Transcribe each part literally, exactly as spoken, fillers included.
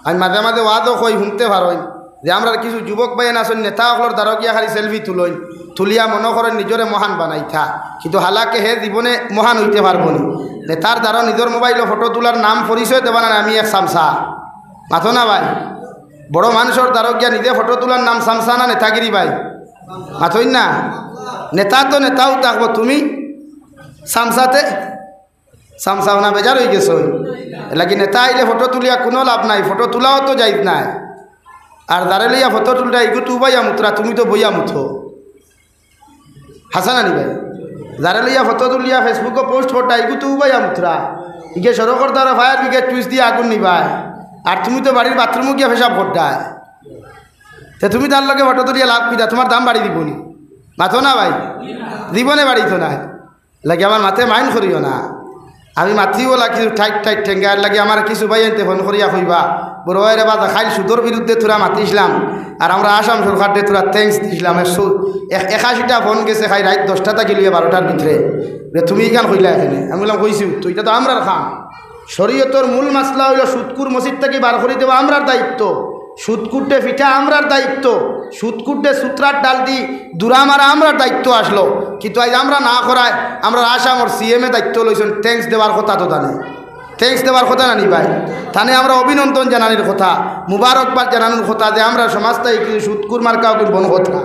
আমি মাঝে মাঝে ওয়াজও কই, হুনতে পারইন যে আমরার কিছু যুবক ভাইয়াইন আছইন, নেতা অকলর দ্বারো গিয়া খালি সেলফি তুলইন, তুলিয়া মনো করইন নিজরে মহান বানাইতা, কিন্তু হালাকে হে জীবনে মহান অইতে পারবো নি। নেতার দ্বারো নিজর মোবাইলো ফটো তুলার নাম পরিচয় দেবা না, আমি এক চামচা। মাতো না ভাই, বড় মানষর দ্বারো গিয়া নিজে ফটো তুলার নাম চামচা না নেতাগিরি ভাই? মাতইন না। নেতা তো নেতাউ থাকবো, তুমি চামচাতে চামচাও না, বেজার অইগেছো। এরলাগি নেতা আইলে ফটো তুলিয়া কুনু লাভ নাই, ফটো তুলাও তো জায়েজ নায়। আর যারে লইয়া ফটো তুলরা, ইগু তো উবাইয়া মুতরা, তুমি তো বইয়া মুতো। হাছা না নি ভাই? যারে লইয়া ফটো তুলিয়া Facebook-ও post কররা, ইগু তো উবাইয়া মুতরা। ইগে সড়কর দ্বারো fire brigade switch দিয়া আগুন নিবায়, আর তুমি তো বাড়ির bathroom-ও গিয়া পেশাব কররায়। তে তুমি তার লগে ফটো তুলিয়া লাভ কিতা? তুমার দাম বাড়ি দিবো নি? মাতো না ভাই, জীবনে বাড়িতো নায়। এরলাগি আমার মাতে mind করিও না। আমি মাতিও লাগি টাইট টাইট ঠেঙ্গা, এরলাগি আমার কিছু ভাইয়াইন্তে ফোন করিয়া কইবা, "বড় ভাইরে বাদা, খাইল সুদর বিরুদ্ধে থুড়া মাতিছলাম, আর আমরা আসাম সরকাররে থুড়া thanks দিছলাম।" একশো এক-, একাশিটা ফোন গেছে খাই রাইত দশটা থাকি লইয়া বারোটার ভিতরে, যে তুমি ইখান কইলা এখানে। আমি কইলাম, "কইছি তো, ইটা তো আমরার কাম।" শরীয়তর মূল মাসলা অইলো সুদখুর মসজিদ থাকি বার করি দেওয়া আমরার দায়িত্ব, সুদখুররে পিটা আমরার দায়িত্ব, সুদখুররে সুতরার ডাল দি দূরা মারা আমরার দায়িত্ব আছলো। কিন্তু আইজ আমরা না করায় আমরার আসামর CM-এ দায়িত্ব লইছইন, thanks দেওয়ার কথা তো তানে, thanks দেওয়ার কথা না নি ভাই? তানে আমরা অভিনন্দন জানানির কথা, মুবারকবাদ জানানির কথা যে আমরার সমাজ থাকি কিছু সুদখুর মার্কা অগুইন বন্ধ করতা।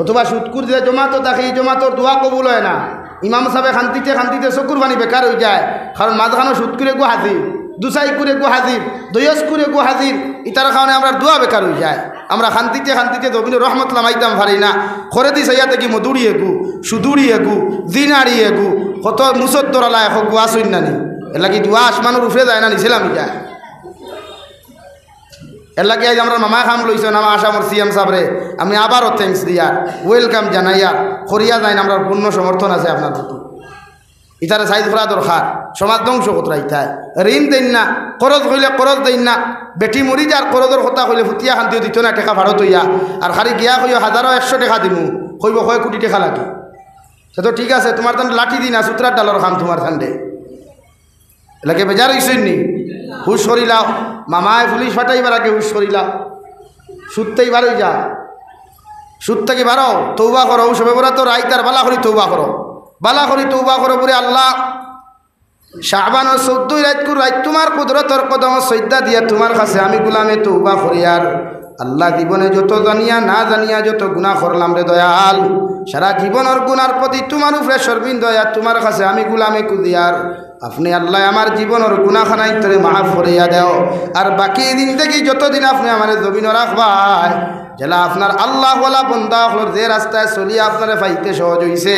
অথবা সুদখুর যে জমাতো থাকে, ই জমাতর দোয়া কবুল অয় না। ইমাম সাবে কান্দিতে কান্দিতে চকুর পানি বেকার অইযায়, কারণ মাঝখানো সুদখুর এগু হাজির, দুসাইখুর এগু হাজির, দয়সখুর এগু হাজির, ইতার কারণে আমরার দোয়া বেকার অইযায়। আমরা কান্দিতে কান্দিতে জমিনো রহমত লামাইতাম পারি না। খরেদি চাইয়া দেখি মদুড়ি এগু, সুদুড়ি এগু, জিনাড়ি এগু, কত মুসদ্দর আলা এখগু আছইন না নি? এরলাগি দোয়া আসমানর উপরে যায় না, নিচে লামি যায়। এরলাগি আইজ আমরার মামায় কাম লইছইন, আমার আসামর CM সাবরে আমি আবারও thanks দিয়ার, welcome জানাইয়ার, করিয়া যাইন, আমরার পূর্ণ সমর্থন আছে আপনার প্রতি। ইতারে সাইজ করা দরকার, সমাজ ধ্বংস করতরা ইতায়। ঋণ দেইন না, করজ কইলে করজ দেইন না, বেটি মরি যার করজর কথা কইলে ফুতিয়া কান্দিও দিতো না টেকা ফাড়ত অইয়া, আর খালি গিয়া কইও হাজারো একশো টেকা দিমু, কইবো কয় কুটি টেকা লাগে। তে তো ঠিক আছে, তুমার তান লাঠি দি না, সুতরার ডালর কাম তুমার তানরে। এরলাগি বেজার অইছইন নি? হুশ করিলাও, মামায় পুলিশ ফাটাইবার আগে হুশ করিলাও। সুদ থাকি বার অইযা, সুদ থাকি বারও, তওবা করো, শবে বরাতর রাইত আর বালা করি তওবা করো, বালা করি তওবা করো। বুরে আল্লাহ, শাবানর চৌদ্দই রাইতকুর রাইত তুমার কুদরতর কদমো সইজদা দিয়া তুমার কাছে আমি গুলামে তওবা করিয়ার। আল্লাহ, জীবনে যত জানিয়া না জানিয়া যত গুনা করলাম রে দয়াল, সারা জীবনর গুনার প্রতি তুমার উপরে শর্মিন্দা অইয়া তুমার কাছে আমি গুলামে কুদিয়ার। আপনে আল্লাহ আমার জীবনর গুনা খানাইন্তরে মাফ করিয়া দেও, আর বাকি জিন্দেগি যতদিন আপনে আমারে জমিনো রাখবায়, যেলা আপনার আল্লাহ ওয়ালা বন্দা অকলর যে রাস্তায় চলিয়া আপনারে পাইতে সহজ অইছে,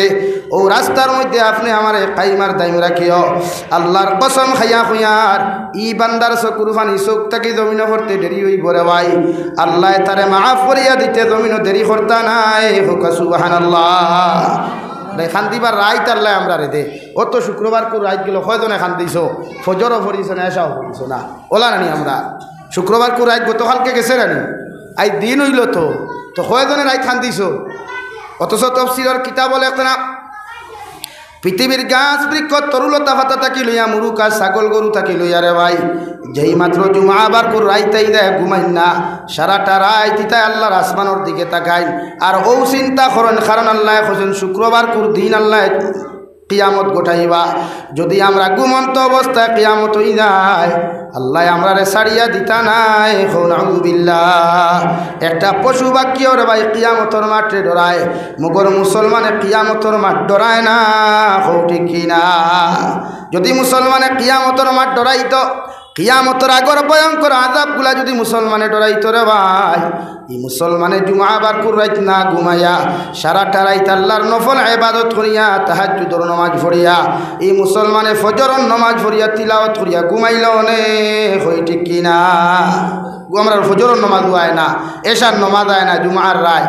অউ রাস্তার মধ্যে আপনে আমারে কায়েম আর দায়েম রাখিও। আল্লাহর কসম খাইয়া কইয়ার, ই বান্দার চকুর পানি চউখ থাকি জমিনো পড়তে দেরি অইবো রে ভাই, আল্লায় তারে মাফ করিয়া দিতে জমিনো দেরি করতা নায়। কউক্কা সুবহানাল্লাহ। ভাই, কান্দিবার রাইত আল্লায় আমরারে দে। অত শুক্রবারকুর রাইত গেলো, কয়জনে কান্দিছো? ফজরও পড়িছো না, এশাও পড়িছো না, অলা না নি আমরা? শুক্রবারকুর রাইত গতকালকে গেছে না নি? আইজ দিন অইলো তো, তো কয়জনে রাইত কান্দিছো? অথচ তফসিরর কিতাবো লেখরা, পৃথিবীর গাছ বৃক্ষ তরুলতা পাতা থাকি লইয়া, মুরুগ আর ছাগল গরু থাকি লইয়া রে ভাই, যেই মাত্র জুমাবারকুর রাইত আইযায়, ঘুমাইন না, সারাটা রাইত ইতায় আল্লাহর আসমানর দিকে তাকাইন। আর অউ চিন্তা করইন, কারণ আল্লায় কইছইন শুক্রবারকুর দিন আল্লায় কিয়ামত ঘটাইবা। যদি আমরা ঘুমন্ত অবস্থায় কিয়ামত অইযায়, আল্লায় আমরারে ছাড়িয়া দিতা নায়। কও নাউজুবিল্লাহ। একটা পশু পাখিও রে ভাই কিয়ামতর মাঠরে ডরায়, মগর মুসলমানে কিয়ামতর মাঠ ডরায় না। কও ঠিক কি না? যদি মুসলমানে কিয়ামতর মাঠ ডরাইতো, কিয়ামতর আগর ভয়ঙ্কর আযাবগুলা যদি মুসলমানে ডরাইতো রে ভাই, ই মুসলমানে জুমাবারকুর রাইত না ঘুমাইয়া, সারাটা রাইত আল্লাহর নফল ইবাদত করিয়া, তাহাজ্জুদর নমাজ পড়িয়া, ই মুসলমানে ফজরর নমাজ পড়িয়া, তিলাওয়াত করিয়া ঘুমাইলো নে। কও ঠিক কি না? গো, আমরার ফজরর নমাজ অয় না, এশার নমাজ অয় না, জুমার রায়।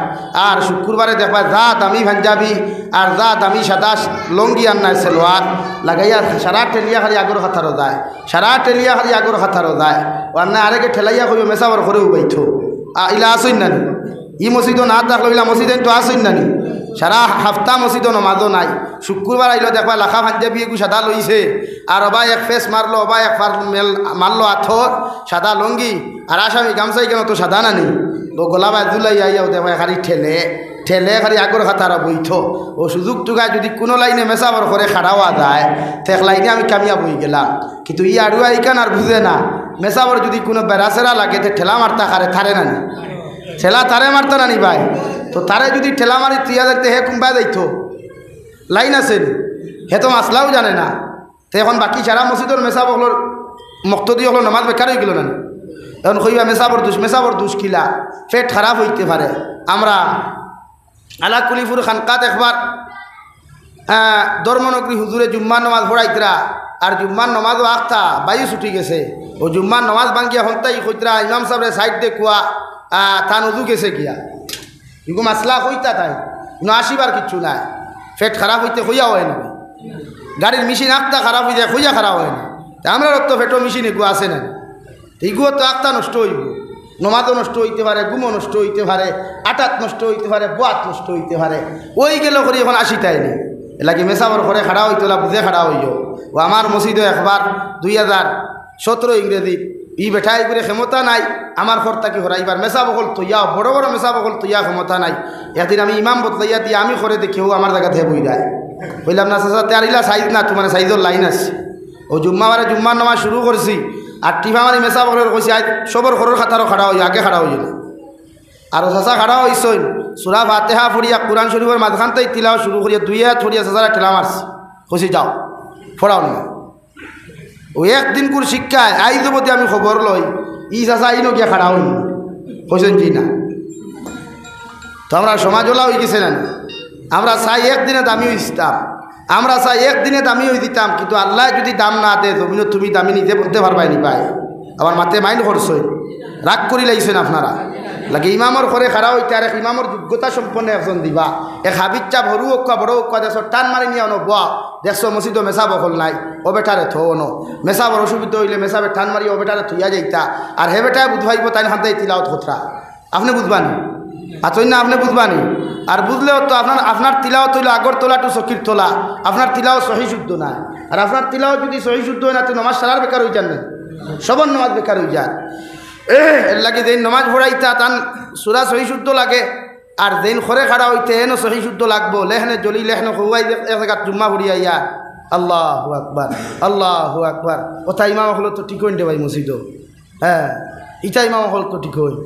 আর শুক্রবারে দেখবায় যা দামি পাঞ্জাবি আর যা দামি সাদা লুঙ্গি আর নায় সালোয়ার লাগাইয়া সারা ঠেলিয়া খালি আগর কাতারো যায়, সারা ঠেলিয়া খালি আগর কাতারো যায়। অউ আর নায় আরেকে ঠেলাইয়া কইবো মেসাবর করে উবাইতো। আ, ইলা আছইন না নি? ই মসজিদো না থাকলো, ইলা মসজিদো তো আছইন না নি? সারা হাফতা মসজিদো নমাজও নাই। শুক্রবার আইলো, দেখবা লাখা পাঞ্জাবি এগু সাদা লইছে, আর ওবা এক ফেস মারলো, ওবা এক ফার মেল মারলো আতর, সাদা লুঙ্গি, আর আসামি গামছা ইখানো তো সাদা নানি, ও গলা বায় ঝুলাই আইয়াও দেখবা খালি ঠেলে ঠেলে খালি আগর কাতারো বইতো। ও সুযোগ টুকায় যুদি কুনু লাইনে মেসাবর ঘরো খাড়া অওয়া যায়, তে এক লাইনে আমি কামিয়াব অইগেলাম। কিন্তু ই আড়ুয়া ইখান আর বুঝে না, মেসাবর যুদি কুনু বেড়াছেড়া লাগে, তে ঠেলা মারতা কারে, তারে নানি? ঠেলা তারে মারতা নানি ভাই? তো তারে যুদি ঠেলা মারি তুইয়া যাইতে হে কুনবায় যাইতো? লাইন আছে নি? হে তো মাসলাও জানে না। তে এখন বাকি সারা মসজিদর মেসাব অকলর, মুক্তাদি অকলর নমাজ বেকার অইগেলো নানি? এখন কইবা মেসাবর দুষ, মেসাবর দুষ কিলা? পেট খারাপ অইতে পারে। আমরা আলাকুলিপুর খানকাত একবার, আহ, ধর্মনগরী হুজুরে জুম্মার নমাজ পড়াইতরা, আর জুম্মার নমাজও আখতা বায়ু ছুটি গেছে। ও জুম্মার নমাজ ভাঙ্গিয়া হন্তাই কইতরা, "ইমাম সাবরে সাইড দে কুয়া, আহ, তান উজু গেছে গিয়া।" ইগু মাসলা কইতা তাই, কুনু আসিবার কিচ্ছু নাই। পেট খারাপ অইতে কইয়া অয় না, গাড়ির মেশিন আখতা খারাপ অইযায় কইয়া খারাপ অয় না। তে আমরার তো পেটো মেশিন এগু আছে না। তে ইগুও তো আখতা নষ্ট অইবো, নমাজও নষ্ট অইতে পারে, ঘুমও নষ্ট অইতে পারে, আটাত নষ্ট অইতে পারে, বওয়াত নষ্ট অইতে পারে। অইগেলো করি এখন আসিতায় নি। এরলাগি মেসাবর ঘরো খাড়া অইতে অইলে বুঝে খাড়া অইও। ও আমার মসজিদো একবার দুই হাজার সতেরো ইংরেজি, ই বেটায় কইরে ক্ষমতা নাই আমার ঘর থাকি হরাইবার, মেসাব অকল থইয়া, বড় বড় মেসাব অকল থইয়া ক্ষমতা নাই। একদিন আমি ইমাম বদলাইয়া দিয়া আমি ঘরো দেখি ও আমার জাগাত হে বইরায়। কইলাম, "না চাচা, তে আর ইলা সাইজ না, তুমার সাইজর লাইন আছে।" ও জুম্মাবারে জুম্মার নমাজ শুরু করছি, আর টিপা মারি মেসাব অকলরে কইছি, "আইজ সবর ঘরর কাতারো খাড়া অইও, আগে খাড়া অইও না।" আর ও চাচা খাড়া অইছইন, সূরা ফাতিহা পড়িয়া কুরআন শরীফর মাঝখান থাকি তিলাওয়াত শুরু করিয়া দুই আয়াত পড়িয়া চাচারে ঠেলা মারছি, কইছি, "যাও, পড়াও না।" ও একদিনকুর শিক্ষায় আইজ অবধি আমি খবর লই, ই চাচা ইনো গিয়া খাড়া অইন, কইছইন জি না। তো আমরার সমাজ অলা অইগেছে না নি? আমরা চাই একদিনে দামি অইতাম, আমরা চাই একদিনে দামি অইযিতাম, কিন্তু আল্লায় যুদি দাম না দে, জমিনো তুমি দামি নিজে বনতে পারবায় নি ভাই? আমার মাতে মাইন্ড করছইন, রাগ করিলাইছইন আপনারা। লাগে ইমামর ঘরো খাড়া অইতে আর এক ইমামর যোগ্যতা সম্পন্ন একজন দিবা, এক হাফিজ সাব হুরু অউক্কা বড় অউক্কা দেখছো টান মারি নিয়া অনো বওয়া, দেখছো মসজিদো মেসাব অকল নাই, ও বেটারে থও অনো। মেসাবর অসুবিধা অইলে মেসাবে টান মারি ও বেটারে থইয়া যাইতা, আর হে বেটায় বুঝ পাইবো তাইন খান্তাই তিলাওয়াত করতরা। আপনে বুঝবা নি? আচ্ছা, না, আপনে বুঝবা নি? আর বুঝলেও তো আপনার, আপনার তিলাওয়াত অইলো আগর তলা to চকির তলা, আপনার তিলাওয়াত সহি শুদ্ধ নায়। আর আপনার তিলাওয়াত যুদি সহি শুদ্ধ অয় না, তে নমাজ সারার বেকার অইযার না, সবর নমাজ বেকার অইযার। এরলাগি যেইন নমাজ পড়াইতা তান সূরা সহি শুদ্ধ লাগে, আর যেইন ঘরো খাড়া অইতে এনও সহি শুদ্ধ লাগবো। লেহনে জলি লেহনে খোয়াই এক জাগাত জুম্মা পড়িয়া আইয়া, "আল্লাহু আকবার, আল্লাহু আকবার।" অতা ইমাম অকল তো ঠিক অইন রে ভাই মসজিদো। হ্যাঁ, ইতা ইমাম অকল তো ঠিক অইন,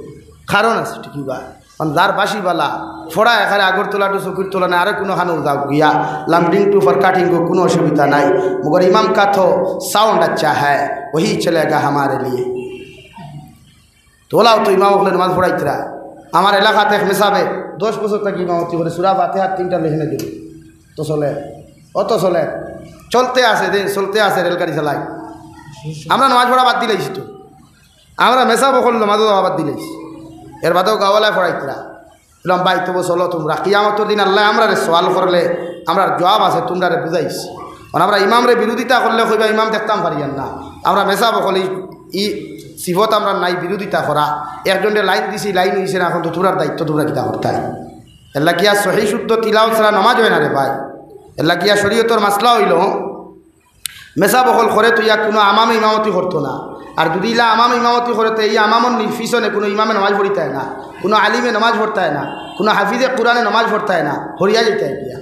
কারণ আছে ঠিক বা। কারণ যার বাঁশি বালা, পড়া এখানে আগর তলা to চকির তলা নাই, আরো কুনু খানো যাও গিয়া, লামডিং to ফারকাটিং গো, কুনু অসুবিধা নাই। মগর ইমাম কা তো সাউন্ড আচ্ছা হ্যায়, ওহি চলেগা হামারে লিয়ে। তো অলাও তো ইমাম অকলে নমাজ পড়াইতরা। আমার এলাকাত এক মেসাবে দশ বছর থাকি ইমামতি করে, সূরা ফাতিহার তিনটা লেহনে দিল। তো চলে, অত চলে, চলতে আছে, দিন চলতে আছে, রেলগাড়ি চালায়। আমরা নমাজ পড়া বাদ দিলাইছি তো, আমরা মেসাব অকল নমাজও যাওয়া বাদ দিলাইছি। এর বাদেও গাওয়ালায় পড়াইতরা। বললাম, "ভাই, তবু চলো তুমরা, কিয়ামতর দিন আল্লায় আমরারে সওয়াল করলে আমরার জওয়াব আছে, তুমরারে বুঝাইছি।" কারণ আমরা ইমামরে বিরোধিতা করলে কইবা, "ইমাম দেখতাম পারিয়ার না।" আমরা মেসাব অকল ই, ই সিফত আমরার নাই বিরোধিতা করা। একজনরে লাইন দিছি, লাইন অইছে না, এখন তো তুমরার দায়িত্ব, তুমরা কিতা করতায়? এরলাগিয়া সহি শুদ্ধ তিলাওয়াত ছাড়া নমাজ অয় না রে ভাই। এরলাগিয়া শরীয়তর মাসলা অইলো, মেসাব অকল ঘরো থইয়া কুনু আমামে ইমামতি করতো না। আর যুদি ইলা আমামে ইমামতি করে, তে ই আমামর নি-, পিছনে কুনু ইমামে নমাজ পড়িতায় না, কুনু আলিমে নমাজ পড়তায় না, কুনু হাফিজে কুরআনে নমাজ পড়তায় না, হরিয়া যাইতায় গিয়া।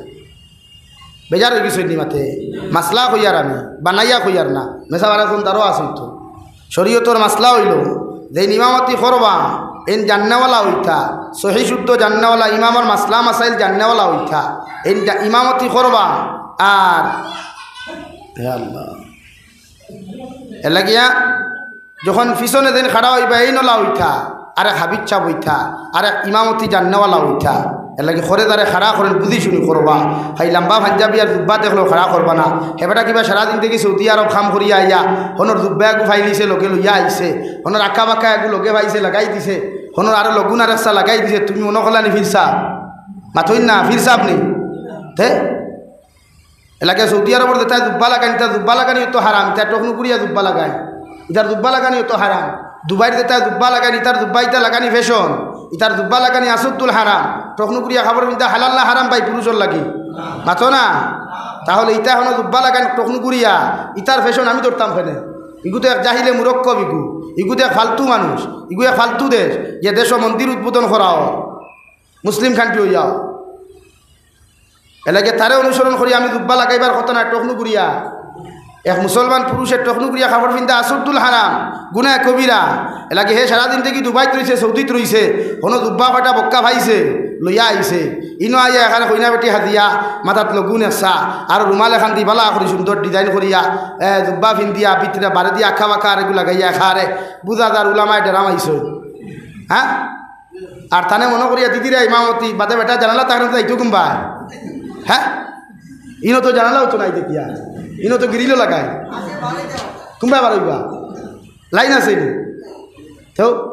বেজার অইগেছইন নি মাতে? মাসলা কইয়ার আমি, বানাইয়া কইয়ার না। মেসাব আর একজন দারো আছে তো। শরীয়তর মাসলা অইলো, যেইন ইমামতি করবা, এইন জাননেওয়ালা অইতা, সহি শুদ্ধ জাননেওয়ালা, ইমামর মাসলা মাসাইল জাননেওয়ালা অইতা, এইন জা-, ইমামতি করবা। আর, হে আল্লাহ, এরলাগিয়া যখন পিছনে যেইন খাড়া অইবা, এইন অলা অইতা, আর এক হাফিজ সাব অইতা, আর এক ইমামতি জাননেওয়ালা অইতা। এরলাগি ঘরো যারে খাড়া করইন, বুঝি শুনি করবা। ভাই, লাম্বা পাঞ্জাবি আর জুব্বা দেখলেও খাড়া করবা না। হে বেটা কিবা সারা জিন্দেগি সৌদি আরব কাম করিয়া আইয়া, হনর জুব্বা এগু ফাইলিছে, লগে লইয়া আইছে, হনর আঁকা বাঁকা এগু লগে পাইছে, লাগাই দিছে, হনর আরো লগুন আর একসা লাগাই দিছে, তুমি মনো করলায় নি পীর সাব? মাতইন না, পীর সাব নি? তে এরলাগি সৌদি আরবর যেতায় জুব্বা লাগাইন, ইতার জুব্বা লাগানি তো হারাম, ইতায় টকনুকুরিয়া জুব্বা লাগাইন, ইতার জুব্বা লাগানি তো হারাম। দুবাইর যেতায় জুব্বা লাগাইন, ইতার জুব্বা ইতা লাগানি ফ্যাশন, ইতার জুব্বা লাগানি আসুদ্দুল হারাম। টখনুকুরিয়া কাপড় পিন্দা হালাল না হারাম ভাই পুরুষর লাগি? মাতো না। তাহলে ইতা হনো জুব্বা লাগাইন টখনুকুরিয়া, ইতার ফ্যাশন আমি ধরতাম কেনে? ইগু তো এক জাহিলে মুরক্কব, ইগু ইগু তো এক ফালতু মানুষ, ইগু এক ফালতু দেশ, যে দেশো মন্দির উদ্বোধন করাও মুসলিম কান্ট্রি অইয়াও। এলাকে তারে অনুসরণ করি আমি জুব্বা লাগাইবার কথা না, টখনুকুরিয়া। এক মুসলমান পুরুষে টখনুকুরিয়া কাপড় পিন্দা আসুদ্দুল হারাম, গুনাহ কবিরা। এলাকে হে সারা জিন্দেগি দুবাইত রইছে, সৌদিত রইছে, হনো জুব্বা কয়টা বক্কা পাইছে, লইয়া আইছে। ইনো আইয়া এখানে কইনা বেটি হাজিয়া, মাথাত লগুন একসা, আর রুমাল এখান দি বালা করি সুন্দর ডিজাইন করিয়া, এ, জুব্বা পিন্দিয়া, ভিতরে বারে দিয়া আঁকা বাঁকা আর এগু লাগাইয়া এখারে বুঝা যার উলামায় ডেরা মাইছে। হ্যাঁ? আর তানে মনো করিয়া দিদিরা ইমামতি বাদে বেটা জানালা তার যাইতো কুম্বা। হ্যাঁ? ইনো তো জানালা অইতো নাই দেখিয়া, ইনো তো গ্রিলও লাগাই। কুম্বা বারইবা? লাইন আছে নি? তো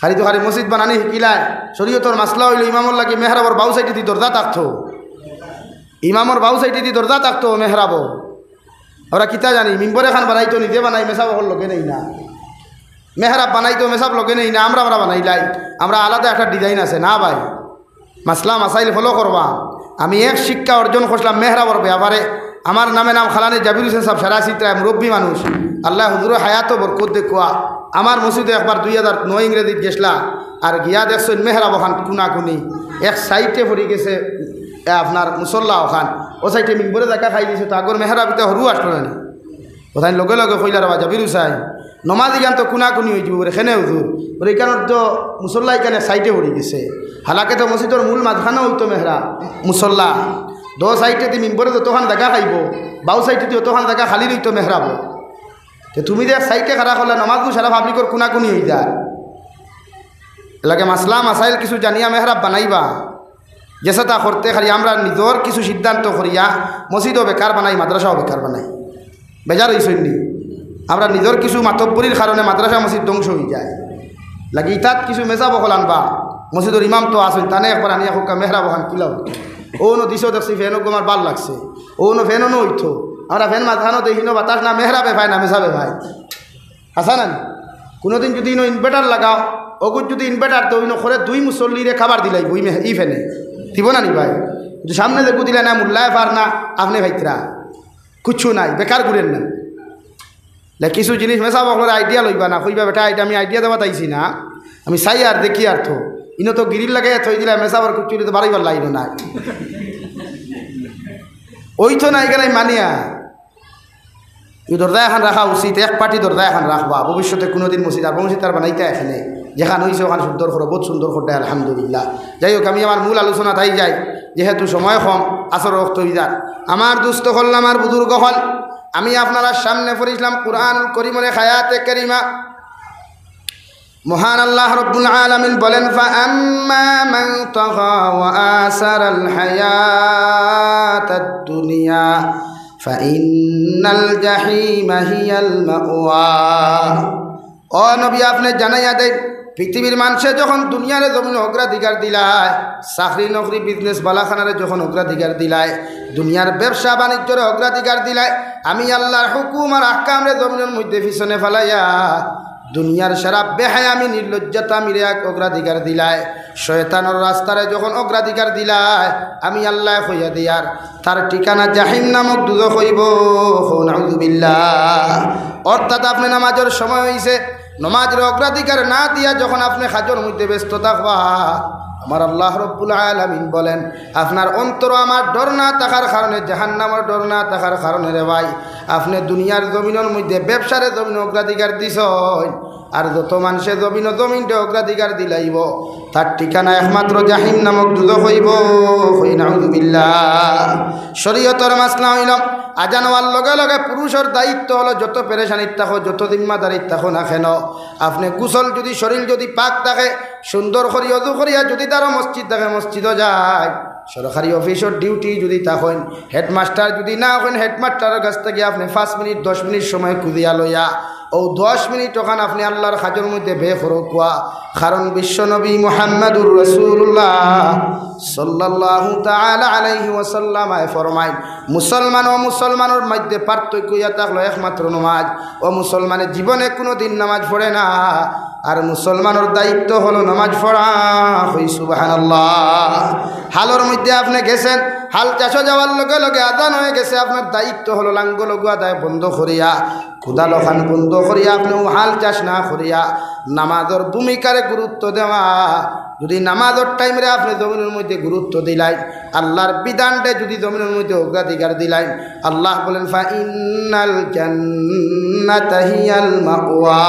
খালি তো খালি মসজিদ বানানি শিকিলায়। শরীয়তর মাসলা অইলো ইমামর লাগি মেহরাবর বাউ সাইডেদি দরজা থাকতো, ইমামর বাউ সাইডেদি দরজা থাকতো মেহরাবো। আমরা কিতা জানি, মিম্বর এখান বানাইতো নিজে বানাই, মেসাব অকল লগে নেই না। মেহরাব বানাইতো মেসাব লগে নেই না, আমরা আমরা বানাইলাই, আমরা আলাদা একটা ডিজাইন আছে না ভাই। মাসলা মাসাইল ফলো করবা। আমি এক শিক্ষা অর্জন করছিলাম মেহরাবর ব্যাপারে। আমার নামে নাম খালানি জাবির হোসেন সাহেব, সারা চিত্রায় মুরব্বী মানুষ, আল্লাহ হুজুরর হায়াতো বরকত দেখুয়া। আমার মসজিদে একবার দুই হাজার নয় ইংরেজিত গেছলা, আর গিয়া দেখছইন মেহরাব ওখান কুনাকুনি, এক সাইডে পড়ি গেছে, এ, আপনার মুসল্লা ওখান, ও সাইডে মিম্বরে জাগা খাই দিছে, তো আগর মেহরাব ইতা হুরু আসলো না নি? ও তাইন লগে লগে কইলা, "রে বা জাবির হুসাইন, নমাজ ইখান তো কুনাকুনি অই যিবো।" বলে, "কেনে হুজুর?" বলে, "ইখানোর তো মুসল্লা ইখান এক সাইডে পড়ি গেছে।" হালাকে তো মসজিদর মূল মাঝখানো অইতো মেহরাব, মুসল্লা। দো সাইডেদি মিম্বরে যতখান জাগা খাইবো, বাউ সাইডেদি অতখান জাগা খালি রইতো মেহরাব। তে তুমি যে এক সাইডে খাড়া করলা, নমাজগু সারা পাবলিকর কুনাকুনি অই যায়। এলাকে মাসলা মাসাইল কিছু জানিয়া মেহরাব বানাইবা। যেসাতা করতে খালি আমরা নিজর কিছু সিদ্ধান্ত করিয়া মসজিদও বেকার বানাই, মাদ্রাসাও বেকার বানাই। বেজার অইছইন নি? আমরা নিজর কিছু মাতব্বরির কারণে মাদ্রাসা মসজিদ ধ্বংস অই যায়। লাগি ইতাত কিছু মেসাব অকল আনবা, মসজিদর ইমাম তো আছইন, তানে একবার আনিয়া কউক্কা মেহরাব ওখান কিলা অইতো। অউ নু দিছো দেখছি ফ্যান ওগু আমার ভালা লাগছে, অউ নু ফ্যান অনো অইতো। আমরা ফ্যান মাঝখানো দেই, হিনো বাতাস না, মেহরাবে পায় না, মেসাবে পায়। হাছা না নি? কুনুদিন যুদি ইনো ইনভার্টার লাগাও, অগুত যুদি ইনভার্টার দেও, ইনো করে দুই মুসল্লিরে খাবার দিলাইবো ই মে-, ই ফ্যানে। দিবো না নি ভাই? কিন্তু সামনে যেগু দিলা না, মুল্লায় পার না, আপনে পাইতরা। কুচ্ছু নাই, বেকার ঘুরের না। লে কিছু জিনিস মেসাব অকলর আইডিয়া লইবা না, কইবা, "বেটা, ইটা আমি আইডিয়া দেওয়াত আইছি না, আমি চাই আর দেখি আর তো।" ইনো তো গ্রিল লাগাইয়া থই দিলা, মেসাবর কুচ্ছু তো বারইবার লাইন নাই। অইতো না, ইখান মানিয়া। ই দরজা এখান রাখা উচিত, এক পাটি দরজা এখান রাখবা। ভবিষ্যতে কুনুদিন মসজিদ আর মসজিদ আর বানাইতা এখানে, যেখান অইছে ওখান সুন্দর করো, বউত সুন্দর করো, আলহামদুলিল্লাহ। যাই হোক, আমি আমার মূল আলোচনাত আই যাই, যেহেতু সময় কম, আসর ওয়াক্ত অই যার। আমার দুস্ত অকল, আমার বুজুর্গ অকল, আমি আপনারার সামনে পড়ছিলাম কুরআনুল করিমর এক আয়াতে কারিমা। মহান আল্লাহ রব্বুল আলামিন বলেন, "ফাআম্মা মান তাগা ওয়া আসারাল হায়াতাদ দুনিয়া ফাইন্নাল জাহিমা হিয়াল মাওয়া।" ও নবী, আপনে জানাইয়া দেন, পৃথিবীর মানষে যখন দুনিয়ার জমিন অগ্রাধিকার দিলায়, চাকরি নকরি, বিজনেস বালাখানারে যখন অগ্রাধিকার দিলায়, দুনিয়ার ব্যবসা বাণিজ্যরে অগ্রাধিকার দিলায়, আমি আল্লাহর হুকুম আর আহকামরে জমিনর মধ্যে পিছনে ফালাইয়া দুনিয়ার সারা বেহায়ামি, নির্লজ্জাতামিরে এক অগ্রাধিকার দিলায়, শয়তানর রাস্তারে যখন অগ্রাধিকার দিলায়, আমি আল্লায় কইয়া দিয়ার, তার ঠিকানা জাহিম নামক দুজখ অইবো। কও নাউজুবিল্লাহ। অর্থাৎ আপনে নামাজর সময় অইছে, নামাজর অগ্রাধিকার না দিয়া যখন আপনে কাজর মধ্যে ব্যস্ত থাকবা, আমার আল্লাহ রব্বুল আলামিন বলেন, আপনার অন্তরো আমার ডর না থাকার কারণে, জাহান্নামর ডর না থাকার কারণে রে ভাই, আপনে দুনিয়ার জমিনর মধ্যে ব্যবসারে জমিন অগ্রাধিকার দিছইন, আর যত মানষে জমিনো জমিনরে অগ্রাধিকার দিলাইবো, তার ঠিকানা একমাত্র জাহিম নামক দুজখ অইবো। কই নাউজুবিল্লাহ। শরীয়তর মাসলা অইলো, আজান অওয়ার লগে লগে পুরুষর দায়িত্ব অইলো, যত পেরেশানিত থাকো, যত জিম্মাদারিত থাকো না কেন, আপনে গোসল যুদি, শরীর যুদি পাক থাকে, সুন্দর করি অজু করিয়া যুদি তারও মসজিদ থাকে, মসজিদো যায়। সরকারি অফিসর ডিউটি যুদি থাকইন, হেডমাস্টার যুদি না অইন, হেডমাস্টারর গেছ থাকি আপনে পাঁচ মিনিট, দশ মিনিট সময় খুজিয়া লইয়া অউ দশ মিনিট অখান আপনে আল্লার কাজর মধ্যে ব্যয় করউক্কা। কারণ বিশ্বনবী মুহাম্মাদুর রাসূলুল্লাহ সাল্লাল্লাহু তাআলা আলাইহি ওয়াসাল্লামে ফরমাইন, মুসলমান ও মুসলমানর মধ্যে পার্থক্য ইয়া থাকলো একমাত্র নমাজ। ও মুসলমানে জীবনে কুনুদিন নমাজ পড়ে না, আর মুসলমানর দায়িত্ব হলো নমাজ পড়া। কই সুবহানাল্লাহ। হালর মধ্যে আপনে গেছেন, হাল চাষো যাওয়ার লগে লগে আজান অইগেছে, আপনার দায়িত্ব হলো লাঙ্গল অগুয়া দায় বন্ধ করিয়া, কুদাল অখান বন্ধ করিয়া আপনে অউ হাল চাষ না করিয়া নমাজর ভূমিকারে গুরুত্ব দেওয়া। যুদি নমাজর টাইমরে আপনে জমিনর মধ্যে গুরুত্ব দিলাইন, আল্লার বিধানরে যুদি জমিনর মধ্যে অগ্রাধিকার দিলাইন, আল্লাহ বলেন, "ফাইন্নাল জান্নাতা হিয়াল মাওয়া।"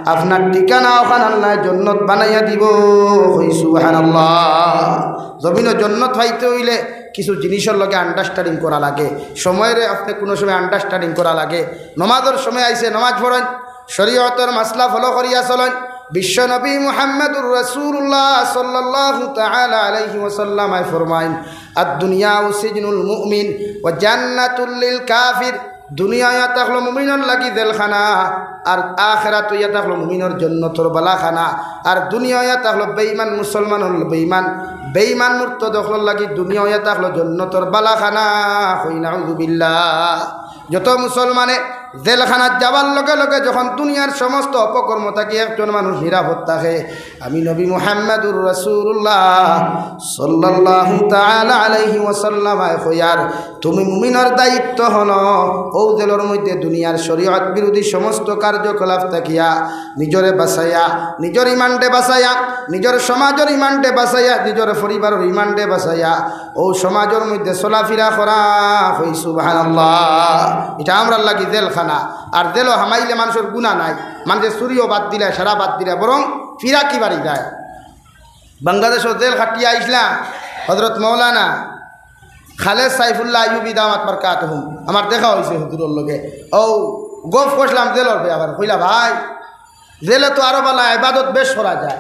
আপনার ঠিকানা অখান আল্লায় জন্নত বানাইয়া দিবো। কই সুবহানাল্লাহ। জমিনো জন্নত পাইতে অইলে কিছু জিনিসর লগে understanding করা লাগে। সময়রে আপনে কুনু সময় understanding করা লাগে। নমাজর সময় আইছে, নমাজ পড়ইন, শরীয়তর মাসলা follow করিয়া চলইন। বিশ্বনবী মুহাম্মাদুর রাসূলুল্লাহ সাল্লাল্লাহু তাআলা আলাইহি ওয়াসাল্লামে ফরমাইন, "আদ দুনিয়া সিজনুল মুমিন ওয়া জান্নাতুল লিল কাফির।" দুনিয়া ইয়া থাকলো মুমিনর লাগি জেলখানা, আর আখেরাত ইয়া থাকলো মুমিনর জন্নতর বালাখানা। আর দুনিয়া ইয়া থাকলো বেঈমান মুসলমানর, বেঈমান, বেঈমান মুরতাদ অকলর লাগি দুনিয়া ইয়া থাকলো জন্নতর বালাখানা। কই নাউজুবিল্লাহ। যত মুসলমানে জেলখানাত যাওয়ার লগে লগে যখন দুনিয়ার সমস্ত অপকর্ম থাকি একজন মানুষ নিরাপদ থাকে, আমি নবী মুহাম্মাদুর রাসূলুল্লাহ সাল্লাল্লাহু তাআলা আলাইহি ওয়াসাল্লামে কইয়ার, তুমি মুমিনর দায়িত্ব হলো অউ জেলর মধ্যে দুনিয়ার শরীয়ত বিরোধী সমস্ত কার্যকলাপ থাকিয়া নিজরে বাঁচাইয়া, নিজর ইমানরে বাঁচাইয়া, নিজর সমাজর ইমানরে বাঁচাইয়া, নিজর পরিবারর ইমানরে বাঁচাইয়া অউ সমাজর মধ্যে চলাফিরা করা। কই সুবহানাল্লাহ। ইটা আমরার লাগি জেলখানা। আর জেলো হামাইলে মানষর গুনা নাই, মানষে চুরিও বাদ দিলায়, সারা বাদ দিলায়, বরং ফিরাকি বাড়ি যায়। বাংলাদেশো জেল খাটিয়া আইছলা হযরত মাওলানা খালেদ সাইফুল্লাহ আইয়ুবী দামাত বারকাতুহুম, আমার দেখা অইছে হুজুরর লগে। অউ গফ করছিলাম জেলর ব্যাপারে, কইলা, "ভাই, জেলো তো আরো বালা ইবাদত বেশ করা যায়,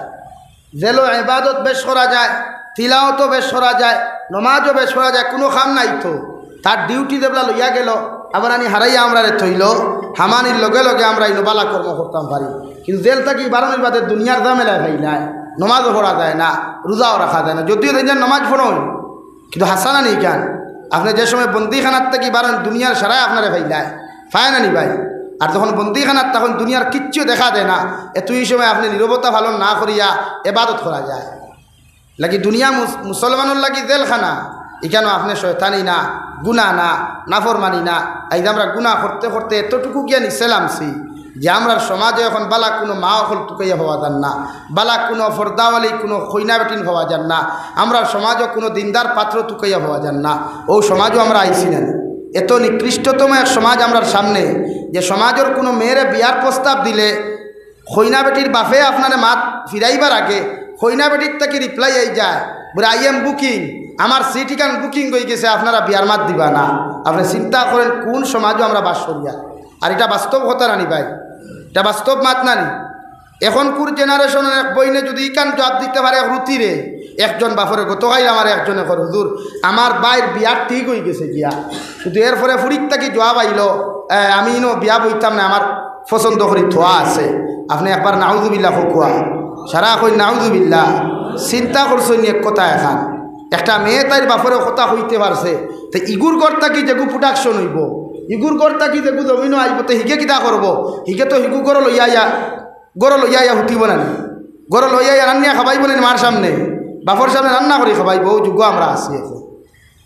জেলো ইবাদত বেশ করা যায়, তিলাওয়াতও বেশ করা যায়, নমাজও বেশ করা যায়, কুনু কাম নাই তো।" তার duty যেবলা লইয়া গেলো, আবার আনি হারাইয়া আমরারে থইলো, হামানির লগে লগে আমরা ইনো বালা কর্ম করতাম পারি। কিন্তু জেল থাকি বারনির বাদে দুনিয়ার ঝামেলায় পাইলায়, নমাজও পড়া যায় না, রোজাও রাখা যায় না। যদিও দেখইন নমাজ পড়ইন, কিন্তু হাছা নানি ইখান, আপনে যে সময় বন্দিখানাত থাকি বারইন, দুনিয়ার সারায় আপনারে পাইলায়, পায় নানি ভাই? আর যখন বন্দিখানাত তখন দুনিয়ার কিচ্ছু দেখা দেয় না, এত ই সময় আপনে নীরবতা পালন না করিয়া ইবাদত করা যায়। লাগি দুনিয়া মুস-, মুসলমানর লাগি জেলখানা, ইখানো আপনে শয়তানি না, গুনা না, নাফরমানি না। আইজ আমরা গুনা করতে করতে এতটুকু গিয়া নিচে লামছি যে আমরার সমাজো এখন বালা কুনু মা অকল তুকাইয়া পাওয়া যার না, বালা কুনু পর্দাওয়ালি কুনু কইনা বেটিন পাওয়া যার না, আমরার সমাজো কুনু দিনদার পাত্র তুকাইয়া পাওয়া যার না। অউ সমাজো আমরা আইছি না নি? এত নিকৃষ্টতম এক সমাজ আমরার সামনে, যে সমাজর কুনু মেয়েরে বিয়ার প্রস্তাব দিলে কইনা বেটির বাপে আপনারে মাত ফিরাইবার আগে কইনা বেটির থাকি reply আই যায়, বলে, "I am booking, আমার seat ইখান booking অইগেছে, আপনারা বিয়ার মাত দিবা না।" আপনে চিন্তা করেন কুন সমাজো আমরা বাস করিয়ার। আর ইটা বাস্তব কথা নানি ভাই, ইটা বাস্তব মাত নানি। এখনকুর generation-র এক বইনে যুদি ইখান জুয়াব দিতে পারে এক রুতিরে, একজন বাপরে গতকাইল আমারে একজনে কর, "হুজুর, আমার ভাইর বিয়া ঠিক অইগেছে গিয়া, কিন্তু এরপরে ফুড়ির থাকি জুয়াব আইলো, এ, আমি ইনো বিয়া বইতাম না, আমার পছন্দ করি থোয়া আছে।" আপনে একবার নাউজুবিল্লাহ কউক্কা, সারা কই নাউজুবিল্লাহ। চিন্তা করছইন নি এক কথা এখান, একটা মেয়ে তাইর বাপরে কথা কইতে পারছে, তে ইগুর ঘর থাকি যেগু production অইবো, ইগুর ঘর থাকি যেগু জমিনো আইবো, তে হিগে কিতা করবো? হিগে তো হিগু ঘরো লইয়া আইয়া, ঘরো লইয়া আইয়া হুতিবো না নি? ঘরো লইয়া আইয়া রান্নিয়া খাবাইবো না নি মার সামনে? বাপর সামনে রান্না করি খাবাইবো, অউ যুগো আমরা আছি এখন।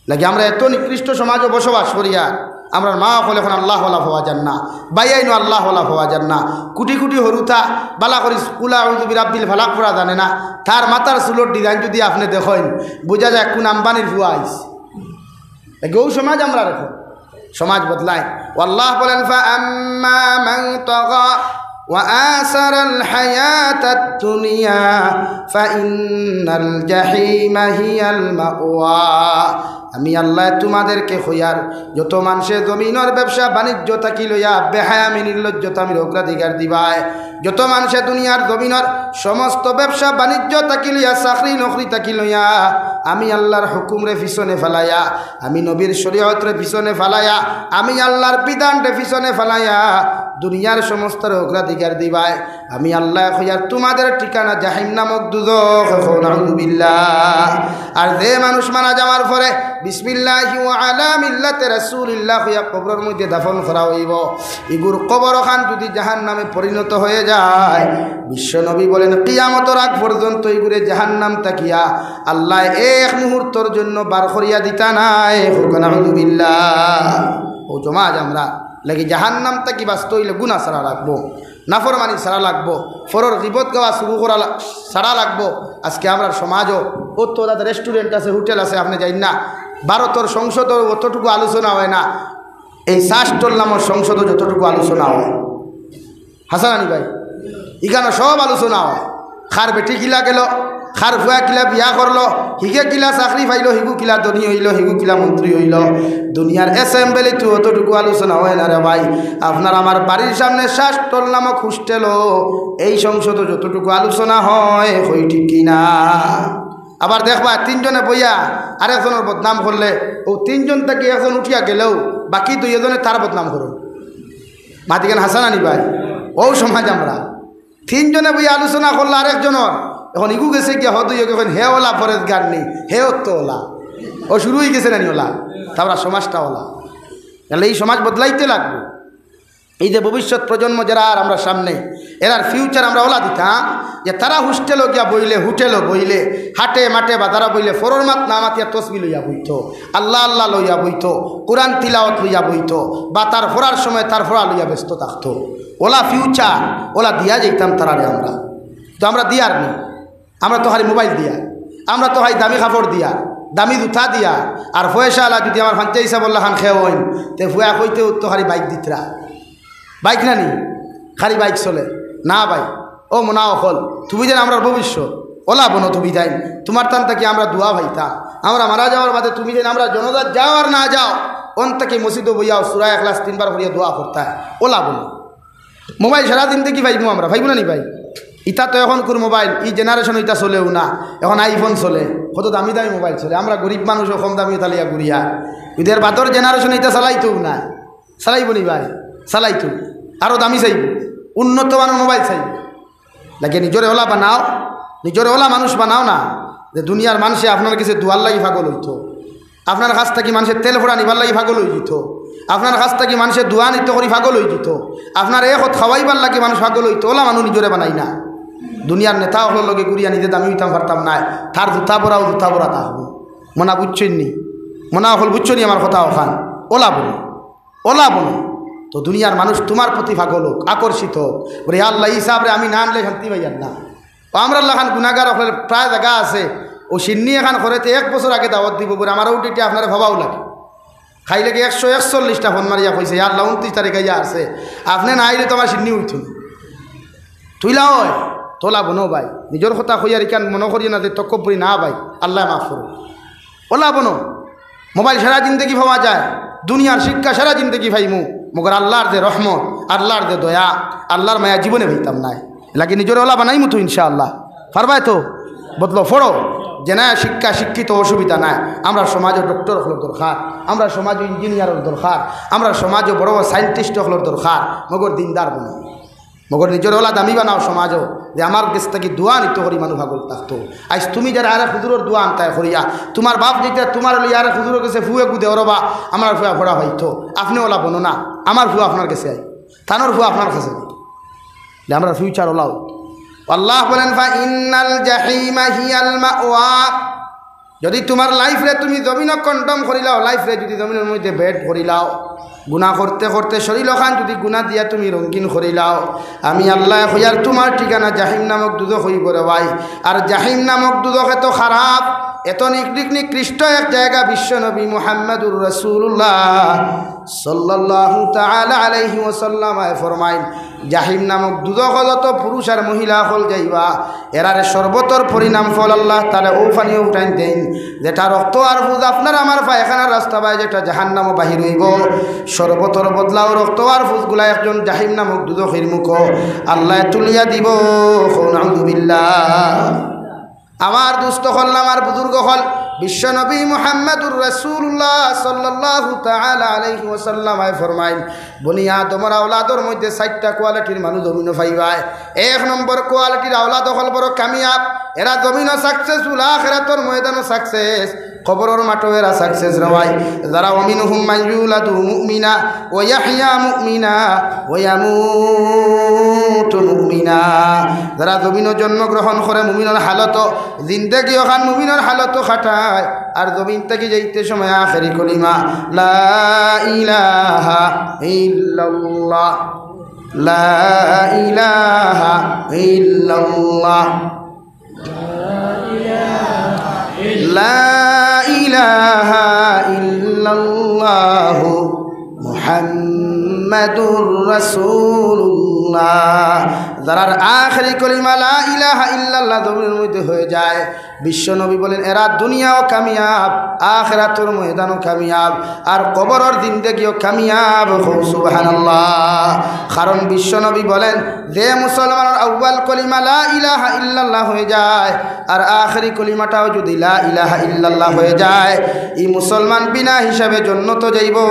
লাগি আমরা এত নিকৃষ্ট সমাজো বসবাস করিয়ার, আমরার মা অকল এখন আল্লাহওয়ালা পাওয়া যার না, ভাইয়াইনও আল্লাহওয়ালা পাওয়া যার না। কুটি কুটি হুরুতা বালা করি কুল আউযু বিরাব্বিল ফালাক পড়া জানে না, তার মাথার চুলর design যুদি আপনে দেখইন, বুঝা যায় কুন আম্বানির ফুয়া আইছে। লাগি অউ সমাজ আমরার এখন, সমাজ বদলাইন। ও আল্লাহ বলেন, "ফাআম্মা মান তাগা ওয়া আসারাল হায়াতাদ দুনিয়া ফাইন্নাল জাহিমা হিয়াল মাওয়া।" আমি আল্লায় তুমাদেরকে কইয়ার, যত মানষে জমিনর ব্যবসা বাণিজ্য থাকি লইয়া বেহায়ামি নির্লজ্জতামির অগ্রাধিকার দিবায়, যত মানষে দুনিয়ার জমিনর সমস্ত ব্যবসা বাণিজ্য থাকি লইয়া, চাকরি নকরি থাকি লইয়া, আমি আল্লার হুকুমরে পিছনে ফালাইয়া, আমি নবীর শরীয়তরে পিছনে ফালাইয়া, আমি আল্লার বিধানরে পিছনে ফালাইয়া দুনিয়ার সমস্ত অগ্রাধিকার দিবায়। আমি আল্লায় কইয়ার তুমাদের ঠিকানা জাহিম নামক দুজখ। কও নাউজুবিল্লাহ। আর যে মানুষ মারা যাওয়ার পরে বিসমিল্লাহি ওয়া আলা মিল্লাতে রাসূলিল্লাহ কইয়া কবরর মধ্যে দাফন করা অইবো, ইগুর কবর খান যুদি জাহান্নামে পরিণত হয়ে যায়, বিশ্বনবী বলেন, কিয়ামতর আগ পর্যন্ত ইগুরে জাহান্নাম থাকিয়া আল্লায় এক মুহূর্তর জন্য বার করিয়া দিতা নায়। কও নাউজুবিল্লাহ। ও জমা আমরা লাগি জাহান্নাম থাকি বাঁচতে অইলে গুনা ছাড়া লাগবো, নাফরমানি ছাড়া লাগবো, পরর গিবত গাওয়া শুরু করা লা-, ছাড়া লাগবো। আজকে আমরার সমাজও অত জাত রেস্টুরেন্ট আছে, হোটেল আছে, আপনে যাইন না, ভারতর সংসদও অতটুকু আলোচনা হয় না, এই শাসটল নামর সংসদও যতটুকু আলোচনা হয়। হাসান আলী ভাই, ইখানো সব আলোচনা হয়। কার বেটি কিলা গেল, কার ফুয়া কিলা বিয়া করলো, হিগে কিলা চাকরি পাইলো, হিগু কিলা ধনী অইলো, হিগু কিলা মন্ত্রী অইলো। দুনিয়ার অ্যাসেম্বলিত অতটুকু আলোচনা হয় না রে ভাই। আপনার আমার বাড়ির সামনে শাসটল নামক হোস্টেলও এই সংসদও যতটুকু আলোচনা হয়, হয় ঠিক কি না? আবার দেখবা তিনজনে বইয়া আরেকজনর বদনাম করলে, ও তিনজন থাকি একজন উঠিয়া গেলেও বাকি দুইজনে তার বদনাম করো। মাতিকেন হাসান আলী ভাই, ও সমাজ আমরা তিনজনে বইয়া আলোচনা করলা আরেকজনর, এখন ইগু গেছে গিয়া হদ অইয়া গেছে, হে ওলা পরেজগার নি, হে অত ওলা, ও শুরু অই গেছে নানি ওলা, তারপর সমাজটা ওলা। তাহলে এই সমাজ বদলাইতে লাগবো। এই যে ভবিষ্যৎ প্রজন্ম যারা আর আমরা সামনে, এরার ফিউচার আমরা ওলা দিতাম যে তারা হোস্টেলও গিয়া বইলে, হোটেলও বইলে, হাটে মাঠে বাজারও বইলে, পরর মাত না মাতিয়া তসবি লইয়া বইতো, আল্লাহ আল্লাহ লইয়া বইতো, কোরআন তিলাওয়াত লইয়া বইতো, বা তার পড়ার সময় তার পড়া লইয়া ব্যস্ত থাকতো। ওলা ফিউচার, ওলা দিয়া যাইতাম তারারে আমরা। তো আমরা দিয়ার নি, আমরা তো খালি মোবাইল দিয়া, আমরা তো খালি দামি কাপড় দিয়া, দামি জুতা দিয়া, আর পয়সাআলা যুদি আমার ফাঞ্চা হিসাব আল্লাহ খান খেয়ে হইন, তে ফুয়া কইতে উত্তর খালি বাইক দিতরা, বাইক না নি, খালি বাইক চলে না ভাই। ও মনা অকল, তুমি যেন আমরার ভবিষ্যৎ, ওলা বনো তুমি যাইন, তুমার তান থাকি আমরা দোয়া পাইতা, আমরা মারা যাওয়ার বাদে তুমি যেন আমরার জানাজাত যাও আর না যাও, অন থাকি মসজিদও বইয়াও সূরা ইখলাস তিনবার পড়িয়া দোয়া করতা, ওলা বনো। মোবাইল সারা জিন্দেগি পাইমু আমরা, পাইমু না নি ভাই? ইতা তো এখনকুর মোবাইল, ই জেনারেশন ইতা চলেও না, এখন আইফোন চলে, কত দামি দামি মোবাইল চলে। আমরা গরিব মানুষও কম দামি ইতা লইয়া ঘুরিয়া, ইদের বাদর জেনারেশন ইতা চালাইতোও না, চালাইবো নি ভাই? চালাইতো, আরো দামি চাইবো, উন্নত মানের মোবাইল চাইবো। লাগে নিজরে ওলা বানাও, নিজরে ওলা মানুষ বানাও না, যে দুনিয়ার মানষে আপনার গেছে দোয়ার লাগি পাগল অইতো, আপনার কাছ থাকি মানষে তেল ফোড়া নিবার লাগি পাগল অই যিতো, আপনার কাছ থাকি মানষে দোয়া নিতো করি পাগল অই যিতো, আপনার এক হত খাওয়াইবার লাগি মানুষ পাগল অইতো, ওলা মানুষ নিজরে বানাই না। দুনিয়ার নেতা অকলর লগে ঘুরিয়া নিজে দামি অইতাম পারতাম নায়, তার জুতা ভরাও জুতা ভরা থাকবো। মনা বুঝছইন নি? মনা অকল বুঝছো নি আমার কথা অখান? ওলা বনো, ওলা বনো। তো দুনিয়ার মানুষ তুমার প্রতি পাগল অউক, আকর্ষিত অউক। ওরে আল্লাহ, ই হিসাবরে আমি না আনলে শান্তি পাইয়ার না। ও আমরার লাখান গুনাগার অকলর প্রায় জাগা আছে, ও শিন্নি এখান করেতে এক বছর আগে দাওয়াত দিবো, বুলে আমার ওটিটি আপনারে ভাবাও লাগে। খাইলে কি একশো একচল্লিশটা ফোন মারিয়া কইছে, "ইয়া আল্লাহ, ঊনত্রিশ তারিখ আইয়া আছে, আপনে না আইলে তো আমার শিন্নি অইতো না।" তুইলা অয়, তোলা বনো ভাই, নিজর কথা কইয়ার ইখান মনো করিও না যে তকব্বরি না ভাই, আল্লায় মাফ করো। ওলা বনো, মোবাইল সারা জিন্দেগি পাওয়া যায়, দুনিয়ার শিক্ষা সারা জিন্দেগি পাইমু, মগর আল্লার যে রহমত, আল্লার যে দয়া, আল্লার মায়া জীবনে পাইতাম নায়। লাগি নিজরে ওলা বানাইমু তো ইনশাআল্লাহ। পারবায় তো? বদলো, পড়ো। জেনায় শিক্ষা শিক্ষিত অসুবিধা নাই। আমরার সমাজো ডক্টর অকলর দরকার, আমরার সমাজো ইঞ্জিনিয়ারর দরকার, আমরার সমাজো বড় বড় সায়েন্টিস্ট অকলর দরকার, মগর দিনদার বনো। মগর নিজরে ওলা দামি বানাও সমাজো, যে আমার গেছ থাকি দোয়া নিতো করি মানুষ পাগল থাকতো। আইজ তুমি যারা আরেক হুজুরর দোয়া আনতায় করিয়া, তুমার বাপ যেটা তুমার লইয়া আরেক হুজুরর গেছে ফুয়ে গুদে ওরবা, আমার ফুয়া ফোড়া পাইতো, আপনে ওলা বনো না, আমার ফুয়া আপনার গেছে আই, তানোর ফুয়া আপনার গেছে আই। যে আমরা ফিউচার ওলাও। আল্লাহ বলেন, "ফাইন্নাল জাহিমা হিয়াল মাওয়া।" যদি তুমার লাইফরে তুমি জমিনো কন্ডম করিলাও, লাইফরে যদি জমিনর মধ্যে বেড করিলাও, গুনা করতে করতে শরীর ওখান যদি গুনা দিয়া তুমি রঙিন করিলাও, আমি আল্লায় কইয়ার তুমার ঠিকানা জাহিম নামক দুজখ অইবো রে ভাই। আর জাহিম নামক দুজখ এত খারাপ, এত নিক-, নিক-, নিকৃষ্ট এক জায়গা, বিশ্বনবী মুহাম্মাদুর রাসূলুল্লাহ সাল্লাল্লাহু তাআলা আলাইহি ওয়াসাল্লামায় ফরমাইন, জাহিম নামক দুজখো যত পুরুষ আর মহিলা অকল যাইবা, এরারে শরবতর পরিণাম ফল আল্লাহ তাআলায় অউ পানিও উঠাইন দেইন, যেটা রক্ত আর পুজ আপনার আমার পায়খানার রাস্তা বায় যেটা জাহান্নামো বাহির অইবো, শরবতর বদলাও রক্ত আর পুজগুলা একজন জাহিম নামক দুজখির মুখো আল্লায় তুলিয়া দিবো। কও নাউজুবিল্লাহ। আমার দুস্ত অকল, আমার বুজুর্গ অকল, বিশ্বনবী মুহাম্মাদুর রাসূলুল্লাহ সাল্লাল্লাহু তাআলা আলাইহি ওয়াসাল্লাম আয় ফরমাইন, বনি আদমর আওলাদর মধ্যে চাইরটা কোয়ালিটির মানুষ জমিনো পাইবায়। এক নম্বর কোয়ালিটির আওলাদ অকল বড় কামিয়াব, এরা জমিনো সাকসেসফুল, আখিরাতর ময়দানো সাকসেস, কবরর মাঠো এরা সাকসেস রে ভাই। যারা, ওয়া মিনহুম মান ইউলাদু মুমিনা ওয়া ইয়াহইয়া মুমিনা ওয়া ইয়ামুতু মুমিনা, যারা জমিনো জন্মগ্রহণ করে মুমিনর হালতো, জিন্দেগি অখান মুমিনর হালতো কাটায়, আর জমিন থাকি যাইতে সময় আখেরি কলিমা লা ইলাহা ইল্লাল্লাহ, লা ইলাহা ইল্লাল্লাহ, লা ইলাহা ইল্লাল্লাহু মুহাম্মাদুর রাসূলুল্লাহ। যারার আখেরি কলিমা লা ইলাহা ইল্লাল্লাহ জমিনর মধ্যে হয়ে যায়, বিশ্বনবী বলেন, এরা দুনিয়াও কামিয়াব, আখিরাতর ময়দানও কামিয়াব, আর কবরর জিন্দেগিও কামিয়াব। কও সুবহানাল্লাহ। কারণ বিশ্বনবী বলেন, যে মুসলমানর আউয়াল কলিমা লা ইলাহা ইল্লাল্লাহ হয়ে যায়, আর আখেরি কলিমাটাও যদি লা ইলাহা ইল্লাল্লাহ হয়ে যায়, ই মুসলমান বিনা হিসাবে জন্নতো যাইবো।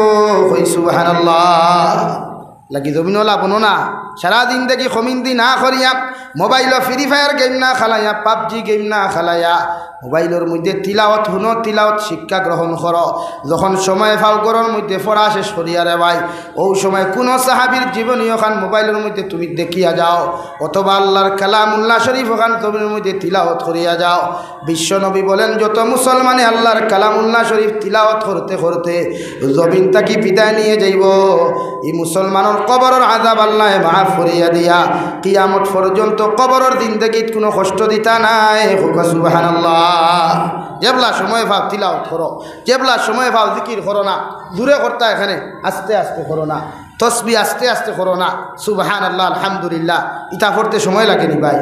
কই সুবহানাল্লাহ। লাগি জমিনো লাভ অনো না, সারা জিন্দেগি কমিন্দি না করিয়া, মোবাইলো ফ্রি ফায়ার গেম না খেলাইয়া, পাবজি গেম না খেলাইয়া, মোবাইলর মধ্যে তিলাওয়াত হুনো, তিলাওয়াত শিক্ষা গ্রহণ করো। যখন সময় পাও ঘরর মধ্যে পড়া শেষ করিয়া রে ভাই, অউ সময় কুনু সাহাবীর জীবনী অখান মোবাইলর মধ্যে তুমি দেখিয়া যাও, অথবা আল্লাহর কালামুল্লাহ শরীফ অখান জমিনর মধ্যে তিলাওয়াত করিয়া যাও। বিশ্বনবী বলেন, যত মুসলমানে আল্লাহর কালামুল্লাহ শরীফ তিলাওয়াত করতে করতে জমিন থাকি বিদায় নিয়ে যাইবো, ই মুসলমানর কবরর আযাব আল্লায় মাফ করিয়া দিয়া কিয়ামত পর্যন্ত কবরর জিন্দেগিত কুনু কষ্ট দিতা নায়। কউক্কা সুবহানাল্লাহ। যেবলা সময় পাও তিলাওয়াত করো, যেবলা সময় পাও জিকির করো না, জুরে করতা এখানে, আস্তে আস্তে করো না, তসবি আস্তে আস্তে করো না। সুবহানাল্লাহ, আলহামদুলিল্লাহ, ইতা পড়তে সময় লাগেনি ভাই?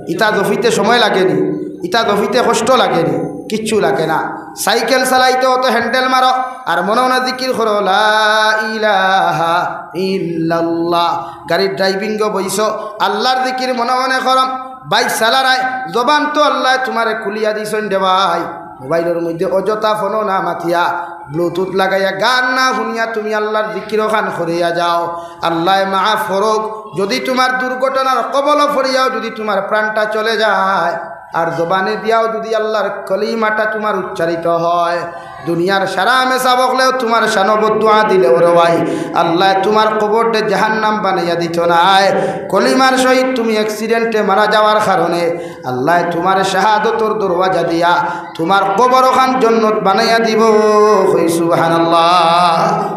ইতা জপিতে সময় লাগেনি? ইতা জপিতে কষ্ট লাগেনি? কিচ্ছু লাগে না। সাইকেল চালাইতে অত হ্যান্ডেল মারো, আর মনে মনে জিকির করো, লা ইলাহা ইল্লাল্লাহ। গাড়ির ড্রাইভিংও বইছো, আল্লাহর জিকির মনে মনে করো। বাইক চালারায়, জবান তো আল্লায় তুমারে খুলিয়া দিছইন রে ভাই। মোবাইলর মধ্যে অযথা ফোনো না মাতিয়া, ব্লুটুথ লাগাইয়া গান না হুনিয়া তুমি আল্লাহর জিকির অখান করিয়া যাও। আল্লায় মাফ করউক, যদি তুমার দুর্ঘটনার কবলো পড়িয়াও যদি তুমার প্রাণটা চলে যায়, আর জবানে দিয়াও যদি আল্লাহর কলিমাটা তুমার উচ্চারিত হয়, দুনিয়ার সারা মেসাব অকলেও তুমার শানো বদদোয়া দিলেও রে ভাই, আল্লায় তুমার কবরটা জাহান্নাম বানাইয়া দিতো নায়। কলিমার সহিত তুমি অ্যাক্সিডেন্টে মারা যাওয়ার কারণে আল্লায় তুমার শাহাদতর দরওয়াজা দিয়া তুমার কবর অখান জন্নত বানাইয়া দিবো। কই সুবহানাল্লাহ।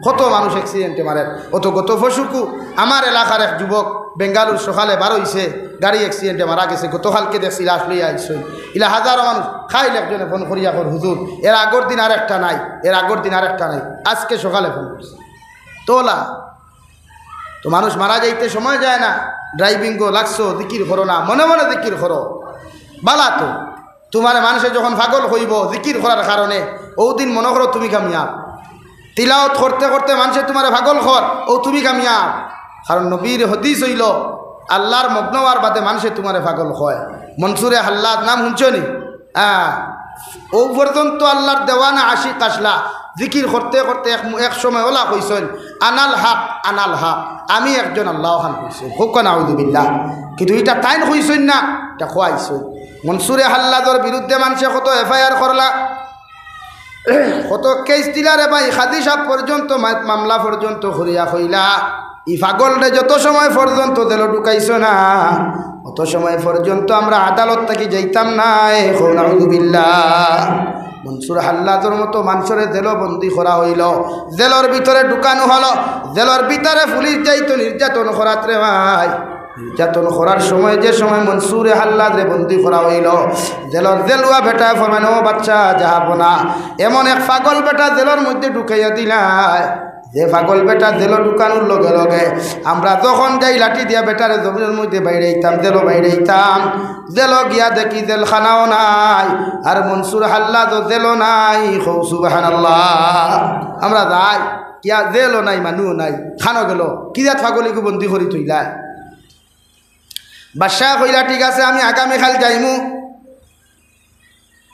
কত মানুষ অ্যাক্সিডেন্টে মারের। অত গত পরশুকু আমার এলাকার এক যুবক বেঙ্গালুর সকালে বার অইছে, গাড়ি অ্যাক্সিডেন্টে মারা গেছে। গতকালকে দেখছি লাশ লইয়া আইছইন। ইলা হাজারো মানুষ। কাইল একজনে ফোন করিয়া কর, "হুজুর, এর আগর দিন আরেকটা নাই, এর আগর দিন আরেকটা নাই।" আজকে সকালে ফোন করছে। তো অলা তো মানুষ মারা যাইতে সময় যায় না, ড্রাইভিংও লাগছো, জিকির করো না, মনে মনে জিকির করো, বালা তো। তুমারে মানষে যখন পাগল কইবো জিকির করার কারণে, অউ দিন মনো করো তুমি কামিয়াব। তিলাওয়াত করতে করতে মানষে তুমারে পাগল কর, অউ তুমি কামিয়াব। কারণ নবীর হাদিস অইলো, আল্লাহর মগ্ন অওয়ার বাদে মানষে তুমারে পাগল কয়। মনসুরে হাল্লাজ নাম হুনছো নি? হ্যাঁ, অউ পর্যন্ত আল্লাহর দেওয়ানা আশিক আছলা, জিকির করতে করতে এক, এক সময় অলা কইছইন, "আনাল হক, আনাল হক, আমি একজন আল্লাহ খান" কইছইন। কউক্কা নাউজুবিল্লাহ। কিন্তু ইটা তাইন কইছইন না, ইটা কওয়াইছইন। মনসুরে হাল্লাজর বিরুদ্ধে মানষে কত এফআইআর করলা, কত কেস দিলা রে ভাই, কাজী সাব পর্যন্ত মা-, মামলা পর্যন্ত করিয়া কইলা, "ই পাগলরে যত সময় পর্যন্ত জেলো ঢুকাইছো না, অত সময় পর্যন্ত আমরা আদালত থাকি যাইতাম নায়।" কও নাউজুবিল্লাহ। মনসুর হাল্লাজর মতো মানষরে জেলো বন্দি করা অইলো, জেলর ভিতরে ঢুকানো হলো, জেলর ভিতরে পুলিশ যাইতো নির্যাতন করাত রে ভাই। নির্যাতন করার সময়, যে সময় মনসুরে হাল্লাজরে বন্দি করা অইলো, জেলর জেলুয়া বেটায় ফরমাইন, "ও বাদশা, যাবো না, এমন এক পাগল বেটা জেলর মধ্যে ঢুকাইয়া দিলায়, যে পাগল বেটা জেলো ঢুকানোর লগে লগে আমরা যখন যাই লাঠি দিয়া বেটারে জমিনর মধ্যে বাইড়াইতাম, জেলো বাইড়াইতাম, জেলো গিয়া দেখি জেলখানাও নাই, আর মনসুর হাল্লাজও জেলো নাই।" কও সুবহানাল্লাহ। আমরা যাই, কিয়া জেলও নাই, মানুও নাই, খানো গেলো, কি জাত পাগলিগু বন্দি করি থইলায়? বাদশায় কইলা, "ঠিক আছে, আমি আগামীকাল যাইমু।"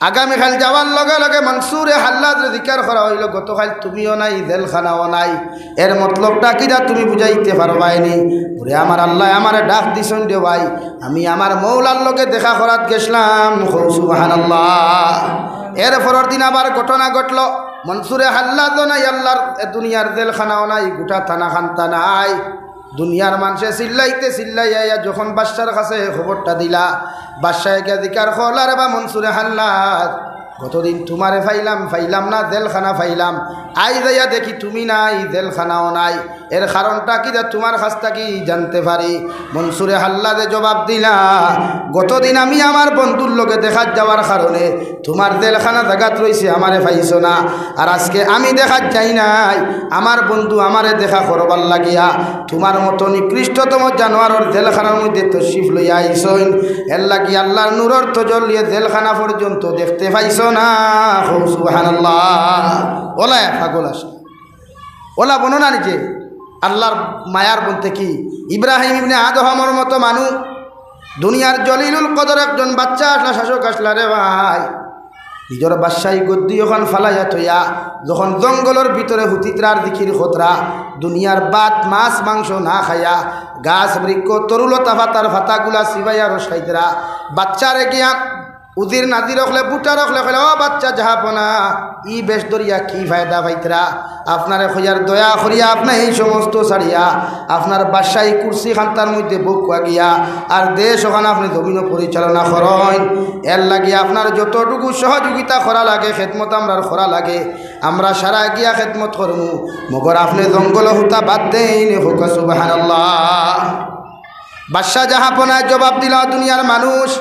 আগামীকাইল যাওয়ার লগে লগে মনসুরে হাল্লাদরে জিকার করা অইলো, "গতকাইল তুমিও নাই, জেলখানাও নাই, এর মতলবটা কিতা তুমি বুঝাইতে পারবায়নি?" ওরে আমার আল্লায় আমারে ডাক দিছইন রে ভাই, আমি আমার মৌলার লগে দেখা করাত গেছলাম। কও সুবহানাল্লাহ। এর পরর দিন আবার ঘটনা ঘটলো, মনসুরে হাল্লাদও নাই, আল্লার দুনিয়ার জেলখানাও নাই, গুটা থানা খান্তা নাই। দুনিয়ার মানষে চিল্লাইতে চিল্লাইয়া আইয়া যখন বাদশার কাছে খবরটা দিলা, বাদশায় গিয়া জিকার করলা, "রে বা মনসুরে হাল্লাদ, গতদিন তুমারে পাইলাম, পাইলাম না, জেলখানা পাইলাম, আইজ আইয়া দেখি তুমি নাই, জেলখানাও নাই, এর কারণটা কিতা তুমার কাছ থাকি জানতে পারি?" মনসুরে হাল্লাদে জবাব দিলা, "গতদিন আমি আমার বন্ধুর লগে দেখাত যাওয়ার কারণে তুমার জেলখানা জাগাত রইছি, আমারে পাইছো না। আর আজকে আমি দেখাত যাই নাই, আমার বন্ধু আমারে দেখা করবার লাগিয়া তুমার মতো নিকৃষ্টতম জানোয়ারর জেলখানার মধ্যে তশরিফ লইয়া আইছইন। এর লাগি আল্লার নূরর তজল্লিয়ে জেলখানা পর্যন্ত দেখতে পাইছো না।" কও সুবহানাল্লাহ। অলা এক পাগল আছে, অলা বর্ণনা নিজে আল্লার মায়ার বন্দেগি। ইব্রাহিম ইবনে আদহমর মতো মানুষ, দুনিয়ার জলিলুল কদর একজন বাদশা আছলা, শাসক আছলা রে ভাই। নিজর বাদশাই গদ্দি অখান ফালাইয়া থইয়া যখন জঙ্গলর ভিতরে হুতিতরা আর জিকির করতরা, দুনিয়ার ভাত, মাছ, মাংস না খাইয়া, গাছ, বৃক্ষ, তরুলতা, পাতার পাতাগুলা চিবাইয়া রস খাইতরা, বাদশারে গিয়া উজির নাজির অকলে, ভুটার অকলে কইলা, "ও বাদশা জাহাপনা, ই বেশ ধরিয়া কি ফায়দা পাইতরা? আপনারে কইয়ার দয়া করিয়া আপনে এই সমস্ত ছাড়িয়া আপনার বাদশাই কুরসি খান্তার মধ্যে বউক্কা গিয়া, আর দেশ অখান আপনে জমিনো পরিচালনা করইন। এর লাগি আপনার যতটুকু সহযোগিতা করা লাগে, খেদমত আমরার করা লাগে, আমরা সারা গিয়া খেদমত করমু, মগর আপনে জঙ্গলো হুতা বাদ দেইন।" কউক্কা সুবহানাল্লাহ। বাদশা জাহাপনায় জবাব দিলা, "দুনিয়ার মানুষ,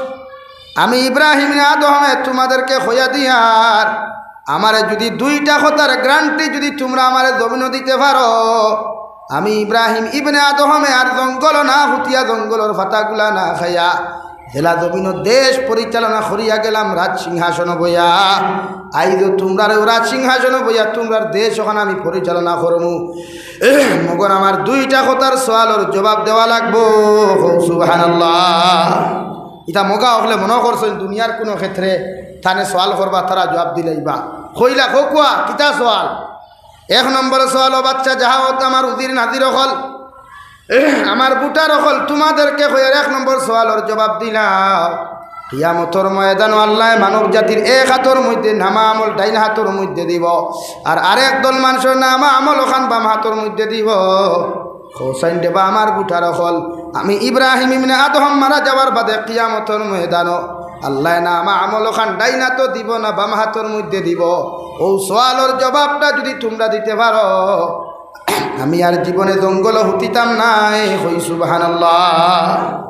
আমি ইব্রাহিম ইবনে আদহমে তুমাদেরকে কইয়া দিয়ার, আমারে যুদি দুইটা কথার গ্যারান্টি যুদি তুমরা আমারে জমিনো দিতে পারো, আমি ইব্রাহিম ইবনে আদহমে আর জঙ্গলো না হুতিয়া, জঙ্গলর পাতাগুলা না খাইয়া, যেলা জমিনো দেশ পরিচালনা করিয়া গেলাম রাজ সিংহাসনো বইয়া, আইজও তুমরারেও রাজ সিংহাসনো বইয়া তুমরার দেশ অখান আমি পরিচালনা করমু। মগর আমার দুইটা কথার সওয়ালর জবাব দেওয়া লাগবো।" কও সুবহানাল্লাহ। ইতা মগা অকলে মনো করছইন দুনিয়ার কুনু ক্ষেত্রে তানে সওয়াল করবা, তারা জবাব দিলাইবা। কইলা, "কউক্কা, কিতা সওয়াল?" এক নম্বর সওয়াল, "ও বাদশা জাহাপনা, আমার উজির নাজির অকল, আমার ভুটার অকল, তুমাদেরকে কইয়ার এক নম্বর সওয়ালর জবাব দিলাও। কিয়ামতর ময়দানো আল্লায় মানব জাতির এক হাতর মধ্যে নামা আমল ডাইন হাতর মধ্যে দিবো, আর আরেক দল মানষর নামা আমল অখান বাম হাতর মধ্যে দিবো।" কও চাইন রে বা আমার ভুটার অকল, আমি ইব্রাহিম ইবনে আদহম মারা যাওয়ার বাদে কিয়ামতর ময়দানো আল্লায় নামা আমল অখান ডাইন হাতো দিবো না বাম হাতর মধ্যে দিবো? অউ সওয়ালর জবাবটা যুদি তুমরা দিতে পারো, আমি আর জীবনে জঙ্গলো হুতিতাম নায়। কই সুবহানাল্লাহ।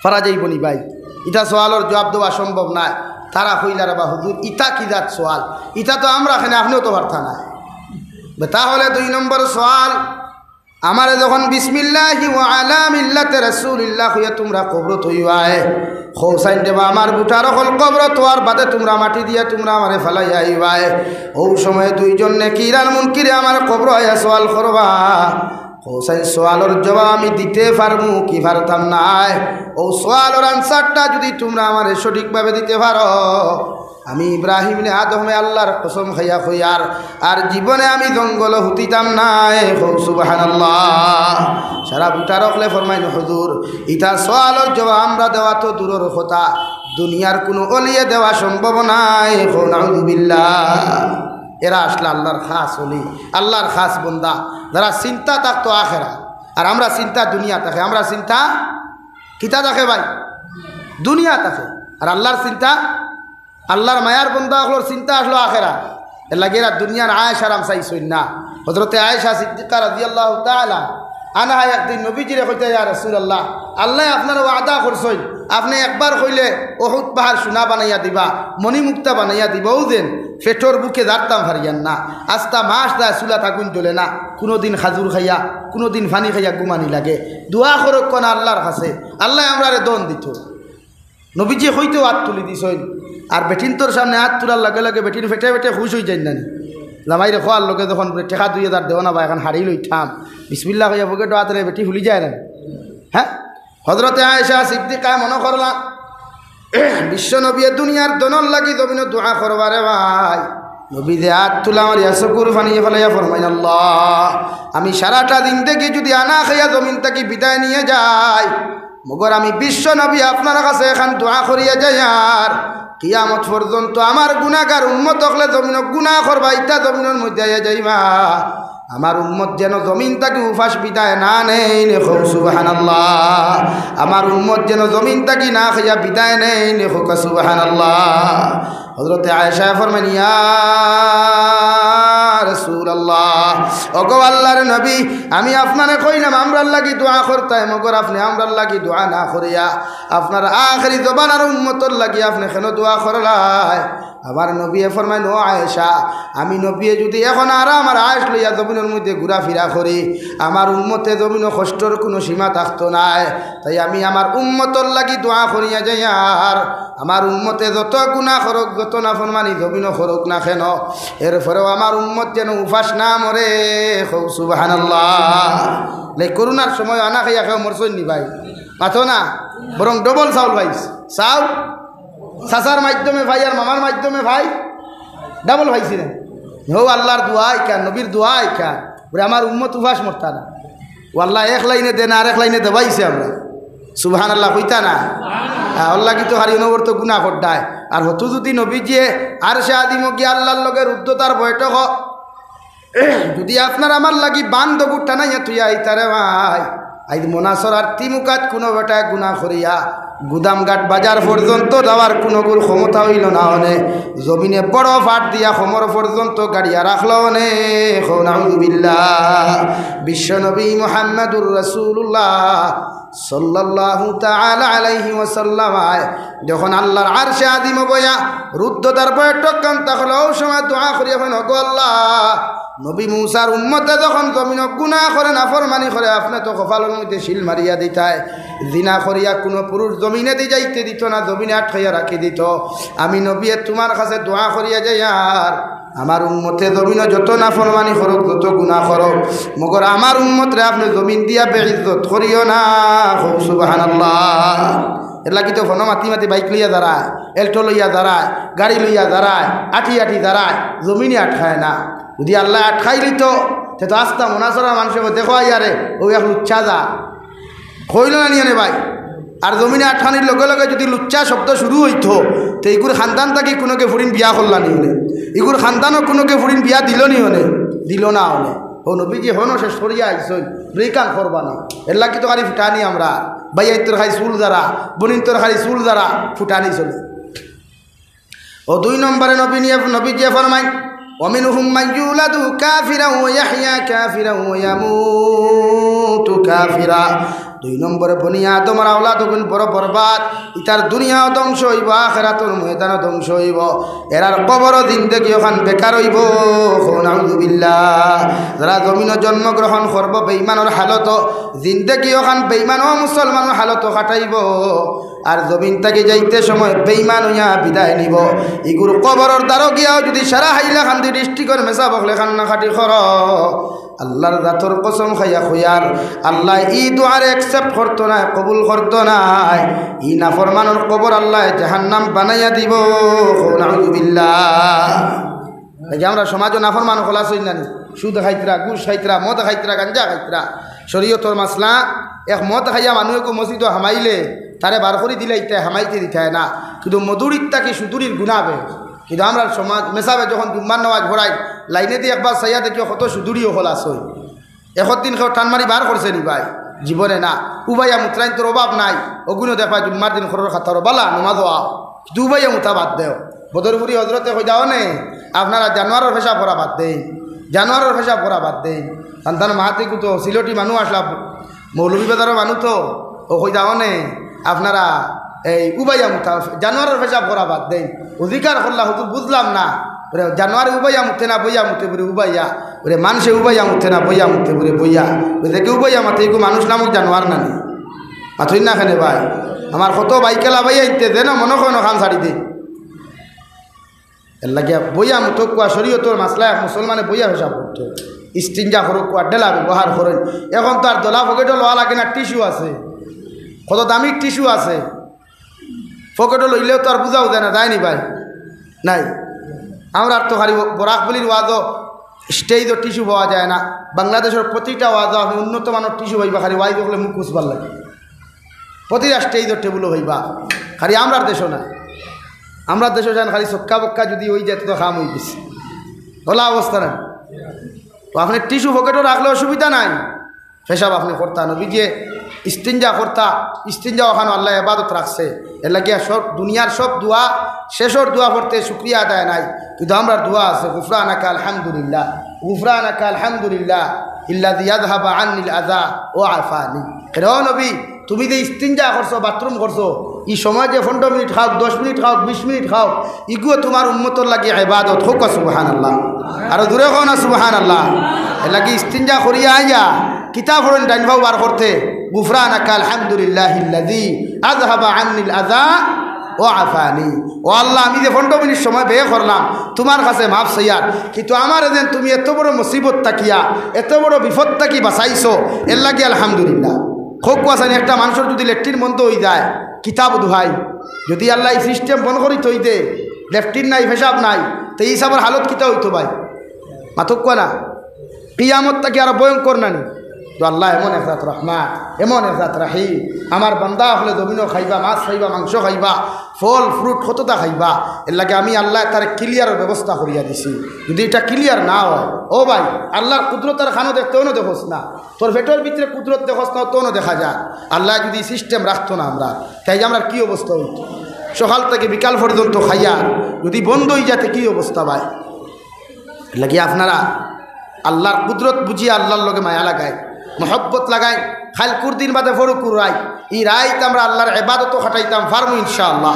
পারা যাইবো নি ভাই? ইতা সওয়ালর জবাব দেওয়া সম্ভব নায়। তারা কইলা, "রে বা হুজুর, ইতা কি জাত সওয়াল? ইতা তো আমরা কেনে আপনেও তো পারতা নায়।" তাহলে দুই নম্বর সওয়াল, আমারে যখন বিসমিল্লাহি ওয়া আলা মিল্লাতে রাসূলিল্লাহ কইয়া তুমরা কবরো থইবায়, কও চাইন রে বা আমার ভুটার অকল, কবরো থওয়ার বাদে তুমরা মাটি দিয়া তুমরা আমারে ফালাইয়া আইবায়, অউ সময় দুইজন নেকির আর মুনকিরে আমার কবরো আইয়া সওয়াল করবা। কও চাইন সওয়ালর জবাব আমি দিতে পারমু কি পারতাম নায়? অউ সওয়ালর আনসারটা যুদি তুমরা আমারে সঠিকভাবে দিতে পারো, আমি ইব্রাহিম ইবনে আদহমে আল্লার কসম খাইয়া কইয়ার, আর জীবনে আমি জঙ্গলো হুতিতাম নায়। কও সুবহানাল্লাহ। সারা ভুটার অকলে ফরমাইন, "হুজুর, ইতা সওয়ালর জবাব আমরা দেওয়া তো দূরর কথা, দুনিয়ার কুনু অলিয়ে দেওয়া সম্ভব নায়।" কও নাউজুবিল্লাহ। এরা আছলা আল্লার খাস অলি, আল্লার খাস বন্দা, যারা চিন্তা থাকতো আখেরা, আর আমরা চিন্তা দুনিয়া থাকে। আমরা চিন্তা কিতা থাকে ভাই? দুনিয়া থাকে। আর আল্লার চিন্তা, আল্লার মায়ার বন্দা অকলর চিন্তা আছলো আখেরা। এর লাগি এরা দুনিয়ার আয়েশ আরাম চাইছইন না। হযরতে আয়েশা সিদ্দিকা রাদিয়াল্লাহু তাআলা আনহা একদিন নবীজিরে কইতা, "ইয়া রাসূলুল্লাহ, আল্লায় আপনারে ওয়াদা করছইন, আপনে একবার কইলে উহুদ পাহাড় সোনা বানাইয়া দিবা, মণিমুক্তা বানাইয়া দিবা, অউ যেন পেটর ভুকে জারতাম পারিয়ার না, আস্তা মাস যায় চুলাত আগুন জ্বলে না, কুনুদিন খাজুর খাইয়া, কুনুদিন পানি খাইয়া ঘুমানি লাগে, দোয়া করউক্কা না আল্লার কাছে, আল্লায় আমরারে ধন দিতো।" নবীজি কইতেউ আত তুলি দিছইন। আর বেটিন্তর সামনে আত তুলার লগে লগে বেটিন ফেটে ফেটে খুশ অইযাইন না নি? জামাইরে কওয়ার লগে যখন বুলে, "টেকা দুই হাজার দেও না বা, একখান হাড়ি লইতাম।" বিসমিল্লাহ কইয়া পকেটো আত রে বেটি ফুলি যায় না নি? হ্যাঁ? হযরতে আয়েশা সিদ্দিকায় মনো করলা, বিশ্ব নবীয়ে দুনিয়ার ধনর লাগি জমিনো দোয়া করবা রে ভাই। নবীয়ে আত তুলা মারিয়া চকুর পানি ফালাইয়া ফরমাইন, "আল্লাহ, আমি সারাটা জিন্দেগি যুদি আনা খাইয়া জমিন থাকি বিদায় নিয়া যাই, মগর আমি বিশ্ব নবী আপনার কাছে এখান দোয়া করিয়া যাইয়ার, কিয়ামত পর্যন্ত আমার গুনাগার উম্মত অকলে জমিনো গুনা করবা, ইতা জমিনর মধ্যে আইয়া যাইবা।" আমার উম্মত যেন জমিন থাকি উপাস বিদায় না নেইন, কও সুবহানাল্লাহ। আমার উম্মত যেন জমিন থাকি না খাইয়া বিদায় নেইন, কও সুবহানাল্লাহ। হযরতে আয়েশায় ফরমাইন, "ইয়া রাসূলুল্লাহ, ওগো আল্লাহর নবী, আমি আপনারে কইলাম আমরার লাগি দোয়া করতায়, মগর আপনে আমরার লাগি দোয়া না করিয়া আপনার আখেরি জমানার উম্মতর লাগি আপনে কেন দোয়া করলায়?" আমার নবীয়ে ফরমাইন, "ও আয়েশা, আমি নবীয়ে যুদি এখন আরাম আর আয়েশ লইয়া জমিনর মধ্যে ঘুরাফিরা করি, আমার উম্মতে জমিনো কষ্টর কুনু সীমা থাকতো নায়। তাই আমি আমার উম্মতর লাগি দোয়া করিয়া যাইয়ার, আমার উম্মতে যত গুনা করুক, যত নাফরমানি জমিনো করুক না কেন, এরপরেও আমার উম্মত যেন উপাস না মরে।" কও সুবহানাল্লাহ। লে করোনার সময় আনা খাইয়া কেউ মরছইন নি ভাই? মাতো না, বরং ডবল চাউল পাইছ। চাউল চাচার মাধ্যমে পাই আর মামার মাধ্যমে পাই, ডাবল পাইছি না। হো আল্লাহর দোয়া ইখান, নবীর দোয়া ইখান, বলে, "আমার উম্মত উপাস মরতা না।" ও আল্লাহ এক লাইনে দেন, আর এক লাইনে দেবাইছে আমরা। সুবহানাল্লাহ কইতা না? হ্যাঁ, আল্লাহ কিন্তু হারি অনবরত গুনা করডায়। আর হতু যুদি নবীজিয়ে আরশে আজিমো গিয়া আল্লাহর লগে রুদ্ধতার বৈঠক যুদি আপনার আমার লাগি বান দগুর টানাইয়া থুইয়া আইতা রে ভাই, আইজ মনাসরার তিমুকাত কুনু বেটায় গুনা করিয়া গুদামঘাট বাজার পর্যন্ত যাওয়ার কুনুগুর ক্ষমতা অইলো না অনে, জমিনে বড় ফাট দিয়া কোমর পর্যন্ত গাড়িয়া রাখলো অনে। কও নাউজুবিল্লাহ। বিশ্ব নবী মুহাম্মাদুর রাসূলুল্লাহ সাল্লাল্লাহু তাআলা আলাইহি ওয়াসাল্লাম আয় যখন আল্লাহর আরশে আজিমো বইয়া রুদ্ধতার বৈঠকখান থাকলো, অউ সময় দোয়া করিয়া কইন, "ওগো আল্লাহ, নবী মূসার উম্মতে যখন জমিনো গুনা করে, নাফরমানি করে, আপনে তো কপালর মধ্যে সিল মারিয়া দিতায়, জিনা করিয়া কুনু পুরুষ জমিনেদি যাইতে দিতো না, জমিনে আটকাইয়া রাখি দিতো। আমি নবীয়ে তুমার কাছে দোয়া করিয়া যাইয়ার, আমার উম্মতে জমিনো যত নাফরমানি করুক, যত গুনা করুক, মগর আমার উম্মতরে আপনে জমিন দিয়া বেইজ্জত করিও না।" কও সুবহানাল্লাহ। এর লাগি তো ফোনো মাতি মাতি বাইক লইয়া যারায়, এল্টো লইয়া যারায়, গাড়ি লইয়া যারায়, আটি আটি যারায়, জমিনে আটকায় না। যুদি আল্লায় আটকাইলিতো, তে তো আস্তা মনাসরার মানষে দেখো আইয়ারে, অউ এক লুচ্চা যা। কইলো না নি অনে ভাই? আর জমিনে আটকানির লগে লগে যুদি লুচ্চা শব্দ শুরু অইতো, তে ইগুর খান্দান থাকি কুনুকে ফুড়িন বিয়া করলা নি অনে? ইগুর খান্দানো কুনুকে ফুড়িন বিয়া দিলো নি অনে? দিলো না অনে। অউ নবীজি হনো শেষ করিয়া আইছইন, ব্রেকান করবা না। এর লাগি তো খালি ফুটানি আমরা। ভাইয়াইন্তর খালি চুল যারা, বইনিন্তর খালি চুল যারা, ফুটানি চলে। অউ দুই নম্বরে নবী নিয়ে, নবীজিয়ে ফরমাইন, "ওয়া মিনহুম মান ইউলাদু কাফিরান ওয়া ইয়াহইয়া কাফিরান ওয়া ইয়ামুতু কাফিরা।" দুই নম্বরে বনি আদমর আওলাদ অগুইন বড় বরবাদ, ইতার দুনিয়াও ধ্বংস অইবো, আখেরাতর ময়দানও ধ্বংস অইবো, এরার কবরও জিন্দেগি অখান বেকার অইবো। কও নাউজুবিল্লাহ। যারা জমিনো জন্মগ্রহণ করবো বেইমানর হালতো, জিন্দেগি অখান বেইমান ও মুসলমানর হালতো কাটাইবো, আর জমিন থাকি যাইতে সময় বেইমান অইয়া বিদায় নিবো। ইগুর কবরর দ্বারো গিয়াও যুদি সারা হাইলাকান্দি ডিস্ট্রিক্টর মেসাব অকলে কান্নাকাটি করো, আল্লাহর জাতর কসম খাইয়া কইয়ার, আল্লায় ই দোয়ারে accept করতো নায়, কবুল করতো নায়। ই নাফরমানর কবর আল্লায় জাহান্নাম বানাইয়া দিবো। কও নাউজুবিল্লাহ। এই যে আমরা সমাজো নাফরমান অকল আছইন না নি? সুদ খাইতরা, ঘুষ খাইতরা, মদ খাইতরা, গাঞ্জা খাইতরা। শরীয়তর মাসলা, এক মদ খাইয়া মানুষ একু মসজিদো হামাইলে, তারে বার করি দিলাইতায়, হামাইতে দিতায় না। কিন্তু মদুরির থাকি সুদুরির গুণা বে। কিন্তু আমরার সমাজ, মেসাবে যখন জুম্মার নামাজ পড়াইন, লাইনেদি একবার চাইয়া দেখিও কত সুদুরি অকল আছইন। একদিন কেউ টান মারি বার করছে নি ভাই? জীবনে না। উবাইয়া মুতরাইন্তর অভাব নাই। অগুইনও দেখবায় জুম্মার দিন খরর খাতারও বালা, নমাজও আও। কিন্তু উবাইয়া মুতা বাদ দেও। বদরপুরি হজরতে কইতা অনে, আপনারা জানোয়ারর পেশাব করা বাদ দেইন, জানোয়ারর পেশাব করা বাদ দেইন। তান তান মাহাতিগু তো সিলটি মানুষ আছলা, মৌলভীবাজারর মানুষ তো, অউ কইতা অনে, আপনারা এই উবাইয়া মুতা, জানোয়ারর পেশাব করা বাদ দেইন। অধিকার করলা হুজুর বুঝলাম না। বলে, জানোয়ারে উবাইয়া মুতে না বইয়া মুতে? বলে, উবাইয়া। বলে, মানষে উবাইয়া মুতে না বইয়া মুতে? বলে, বইয়া। বলে, দেখে উবাইয়া মাতে, ইগু মানুষ নামক জানোয়ার না নি? মাতইন না কেনে ভাই? আমার কত ভাইকালা ভাইয়াইন্তে যেন মনো কয় অখান ছাড়ি দে। এর লাগিয়া বইয়া মুতউক্কা, শরীয়তর মাসলা এক মুসলমানে বইয়া পেশাব করতো। ইস্তিঞ্জা করউক্কা, ঢেলা ব্যবহার করইন। এখন তো আর দলা পকেটো লওয়া লাগে না, টিস্যু আছে। কত দামি টিস্যু আছে। পকেটো লইলেও তো আর বুঝাও যায় না, যায়নি ভাই? নাই। আমরার তো খালি বরাক ভ্যালির ওয়াজও স্টেজও টিস্যু পাওয়া যায় না। বাংলাদেশর প্রতিটা ওয়াজও আপনে উন্নত মানর টিস্যু পাইবা, খালি ওয়াইজ অকলে মুখ খুঁজবার লাগে। প্রতিটা স্টেজও টেবুলও পাইবা, খালি আমরার দেশও না। আমরার দেশও যান খালি ছক্কা বক্কা যদি অই যায় তো কাম অই গেছে, অলা অবস্থা নাই। তো আপনে টিস্যু পকেটো রাখলে অসুবিধা নাই। পেশাব আপনে করতা, নবীজিয়ে ইস্তিনজা করতা, ইস্তিনজা অখানো আল্লায় এবাদত রাখছে। এরলাগিয়া সব দুনিয়ার সব দোয়া, শেষর দোয়া পড়তে শুকরিয়া আদায় নাই, কিন্তু আমরার দোয়া আছে, গুফরানাকা আলহামদুলিল্লাহ, গুফরানাকা আলহামদুলিল্লাহ, ইল্লাযী আযহাবা আন্নিল আযা ওয়া আফানি। কেন নবী, তুমি যে ইস্তিনজা করছো, বাথরুম করছো, ই সময় যে পনেরো মিনিট খাও, দশ মিনিট খাও, বিশ মিনিট খাও, ইগুও তুমার উম্মতর লাগি ইবাদত। কউক্কা সুবহানাল্লাহ। আরো জোরে কও না সুবহানাল্লাহ। এরলাগি ইস্তিনজা করিয়া আইয়া কিতা পড়ইন ডাইন পাও বার করতে, গুফরানাকা আলহামদুলিল্লাহিল্লাযী আযহাবা আন্নিল আযা ওয়া আফানি। ও আল্লাহ, আমি যে পনেরো মিনিট সময় ব্যয় করলাম তুমার কাছে মাফ চাইয়ার, কিন্তু আমারে যেন তুমি এত বড় মুসিবত থাকিয়া, এত বড় বিপদ থাকি বাঁচাইছো, এরলাগি আলহামদুলিল্লাহ। কউক্কা চাইন, একটা মানষর যদি লেট্রিন বন্ধ অই যায়, কিতা বুধ অয়, যদি আল্লায় ই সিস্টেম বন্ধ করি থই দে, লেট্রিন নাই, পেশাব নাই, তে ই হিসাবর হালত কিতা অইতো ভাই? মাতউক্কা না? কিয়ামত থাকি আরো ভয়ঙ্কর নানি? তো আল্লাহ এমন এক জাত রহমান, এমন এক জাত রাহিম। আমার বান্দা অকলে জমিনো খাইবা, মাছ খাইবা, মাংস খাইবা, ফল fruit কততা খাইবা। এরলাগি আমি আল্লায় তারে ক্লিয়ারর ব্যবস্থা করিয়া দিছি। যদি ইটা ক্লিয়ার না অয়, ও ভাই, আল্লার কুদরত আর কানো দেখতে অনো দেখোস না, তোর পেটর ভিতরে কুদরত দেখোস না, অতো অনো দেখা যায়। আল্লায় যদি সিস্টেম রাখতো না আমরা, তে আইজ আমরার কি অবস্থা অইতো? সকাল থাকি বিকাল পর্যন্ত খাইয়া যদি বন্ধ অই যায় তে কি অবস্থা ভাই? এরলাগি আপনারা আল্লার কুদরত বুঝিয়া আল্লার লগে মায়া লাগাইন, মহব্বত লাগাইন। কাইলকুর দিন বাদে পরকুর রাইত, ই রাইত আমরা আল্লার ইবাদতো কাটাইতাম পারমু ইনশাআল্লাহ।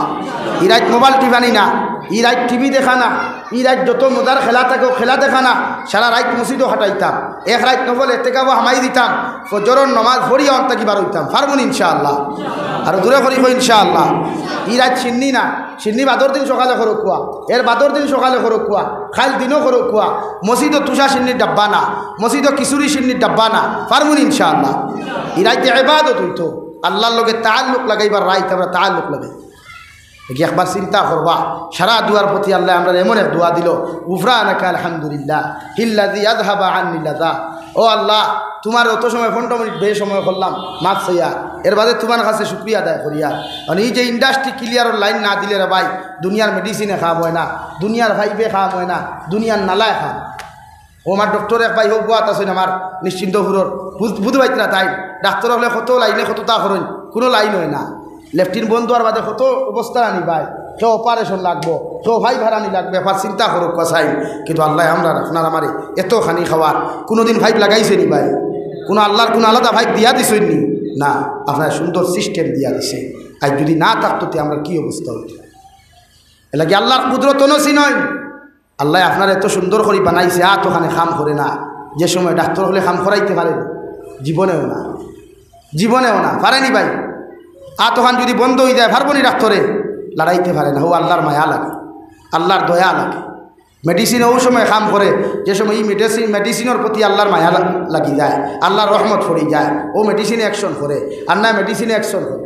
ই রাইত মোবাইল টিপানি না, ই রাইত টিভি দেখা না, ই রাইত যত মজার খেলা থাকে অউ খেলা দেখা না, সারা রাইত মসজিদো কাটাইতাম। এক রাইত নফল এতেকাফো হামাই দিতাম, ফজরর নমাজ পড়িয়া অন থাকি বার অইতাম, পারমু নি ইনশাআল্লাহ? আরো জোরে করি কও ইনশাআল্লাহ। ই রাইত শিন্নি না, শিন্নি বাদর দিন সকালে করউক্কা, এর বাদর দিন সকালে করউক্কা, কাইল দিনো করউক্কা। মসজিদো তুষা শিন্নির ডাব্বা না, মসজিদো খিচুড়ি শিন্নির ডাব্বা না, পারমু নি ইনশাআল্লাহ? ই রাইতে ইবাদত অইতো, আল্লার লগে তাআল্লুক লাগাইবার রাইত, আমরা তাআল্লুক লাগাই। দেখি একবার চিন্তা করবা, সারা দুয়ার প্রতি আল্লায় আমরারে এমন এক দোয়া দিলো, গুফরানাকা আলহামদুলিল্লাহিল্লাযী আযহাবা আন্নিল আযা। ও আল্লাহ, তুমারে অত সময় পনেরো মিনিট ব্যয় সময় করলাম, মাফ চাইয়া, এর বাদে তুমার কাছে শুকরিয়া আদায় করিয়ার। মানে ই যে ইন্ডাস্ট্রি ক্লিয়ারর লাইন না দিলে রে ভাই, দুনিয়ার মেডিসিনে কাম অয় না, দুনিয়ার পাইপে কাম অয় না, দুনিয়ার নালায় কাম। ও আমার ডক্টর এক ভাই হউক, গুয়াত আছইন আমার নিশ্চিন্তপুরর, বুধ-, বুধবাইতরা তাইন। ডাক্তর অকলে কত লাইনে কততা করইন, কুনু লাইন অয় না। লেট্রিন বন্ধ অওয়ার বাদে কত অবস্থা আনি ভাই, কেউ অপারেশন লাগবো, কেউ পাইপ হারানি লাগবো, একবার চিন্তা করউক্কা চাইন। কিন্তু আল্লায় আমরার আপনার আমারে এত খানি খাওয়ার, কুনুদিন পাইপ লাগাইছে নি ভাই? কুনু আল্লার কুনু আলাদা পাইপ দিয়া দিছইন নি? না, আপনারে সুন্দর সিস্টেম দিয়া দিছে। আইজ যদি না থাকতো তে আমরার কি অবস্থা অইতো? এরলাগি আল্লার কুদরত অনসীম নায়। আল্লায় আপনারে এত সুন্দর করি বানাইছে, আত অখানে কাম করে না। যে সময় ডাক্তর অকলে কাম করাইতে পারে, জীবনেও না, জীবনেও না, পারে নি ভাই? আত অখান যদি বন্ধ অই যায়, পারবো নি ডাক্তরে? লড়াইতে পারে না। অউ আল্লার মায়া লাগে, আল্লার দয়া লাগে। মেডিসিনে অউ সময় কাম করে, যে সময় ই মেডিসিন, মেডিসিনর প্রতি আল্লার মায়া লা-, লাগি যায়, আল্লার রহমত পড়ি যায়, অউ মেডিসিনে অ্যাকশন করে, আর না মেডিসিনে অ্যাকশন করে।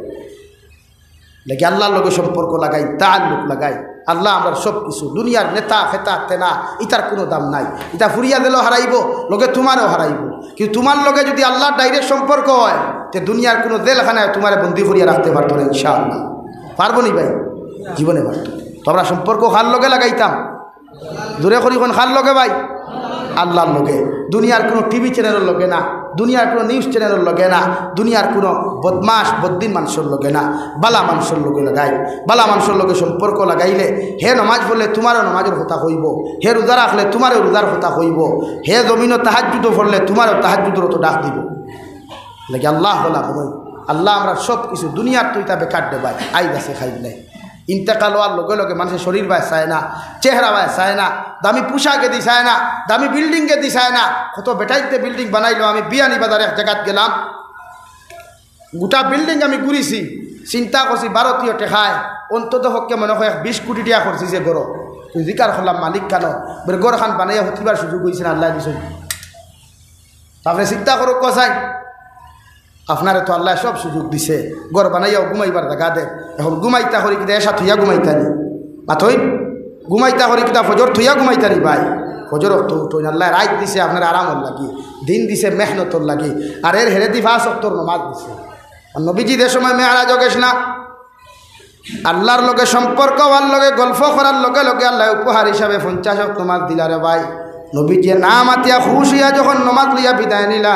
দেখি আল্লার লগে সম্পর্ক লাগাই, তাআল্লুক লাগাই। আল্লা আমরার সব কিছু, দুনিয়ার নেতা, ফেতা, তেনা, ইতার কুনু দাম নাই। ইতা ফুরিয়া গেলেও হারাইবো, লগে তুমারেও হারাইবো। কিন্তু তুমার লগে যুদি আল্লার direct সম্পর্ক অয়, তে দুনিয়ার কুনু জেলখানায় তুমারে বন্দি করিয়া রাখতে পারতো না, ইনশাআল্লাহ। পারবো নি ভাই? জীবনে পারতো। তো আমরা সম্পর্ক কার লগে লাগাইতাম? জোরে করি কইন, কার লগে ভাই? আল্লার লগে। দুনিয়ার কুনু টিভি চ্যানেলর লগে না, দুনিয়ার কুনু নিউজ চ্যানেলর লগে না, দুনিয়ার কুনু বদমাশ বদদিন মানষর লগে না, বালা মানষর লগে লাগাই। বালা মানষর লগে সম্পর্ক লাগাইলে হে নমাজ পড়লে তুমারেও নমাজর কথা কইবো, হে রোজা রাখলে তুমারেও রোজার কথা কইবো, হে জমিনো তাহাজ্জুদও পড়লে তুমারেও তাহাজ্জুদর অতো ডাক দিবো। লাগি আল্লা অলা বলইন, আল্লা আমরার সব কিছু, দুনিয়ার তো ইতা বেকার রে ভাই, আইজ আছে কাইল নাই। ইন্তেকাল অওয়ার লগে লগে মানষে শরীর বায় চায় না, চেহারা বায় চায় না, দামি পোশাক এদি চায় না, দামি বিল্ডিং এদি চায় না। কত বেটাইন্তে বিল্ডিং বানাইলো। আমি বিয়ানীবাজার এক জাগাত গেলাম, গোটা বিল্ডিং আমি ঘুরিছি, চিন্তা করছি ভারতীয় টেকায় অন্তত পক্ষে মনে অয় এক বিশ কোটি টেকা খরচ অইছে ঘরো। তো জিকার করলাম মালিক কানো, বের ঘরখান বানাইয়া হুতিবার সুযোগ অইছে না, আল্লায় দিছইন। তারপরে চিন্তা করো কসাই, আপনারে তো আল্লায় সব সুযোগ দিছে, ঘর বানাইয়াও ঘুমাইবার জাগা দে। এখন ঘুমাইতা করি কিতা, এশা থইয়া ঘুমাইতা নি? মাতইন, ঘুমাইতা করি কিতা, ফজর থইয়া ঘুমাইতা নি ভাই? ফজর অক্ত উঠইন, আল্লায় রাইত দিছে আপনার আরামর লাগি, দিন দিছে মেহনতর লাগি, আর এর হেরেদি পাঁচ অক্তর নমাজ দিছে। আর নবীজি যে সময় মেয়ারাজো গেছলা, আল্লার লগে সম্পর্ক অওয়ার লগে গল্প করার লগে লগে আল্লায় উপহার হিসাবে পঞ্চাশ অক্ত নমাজ দিলা রে ভাই। নবীজিয়ে না মাতিয়া খুশ অইয়া যখন নমাজ লইয়া বিদায় নিলা,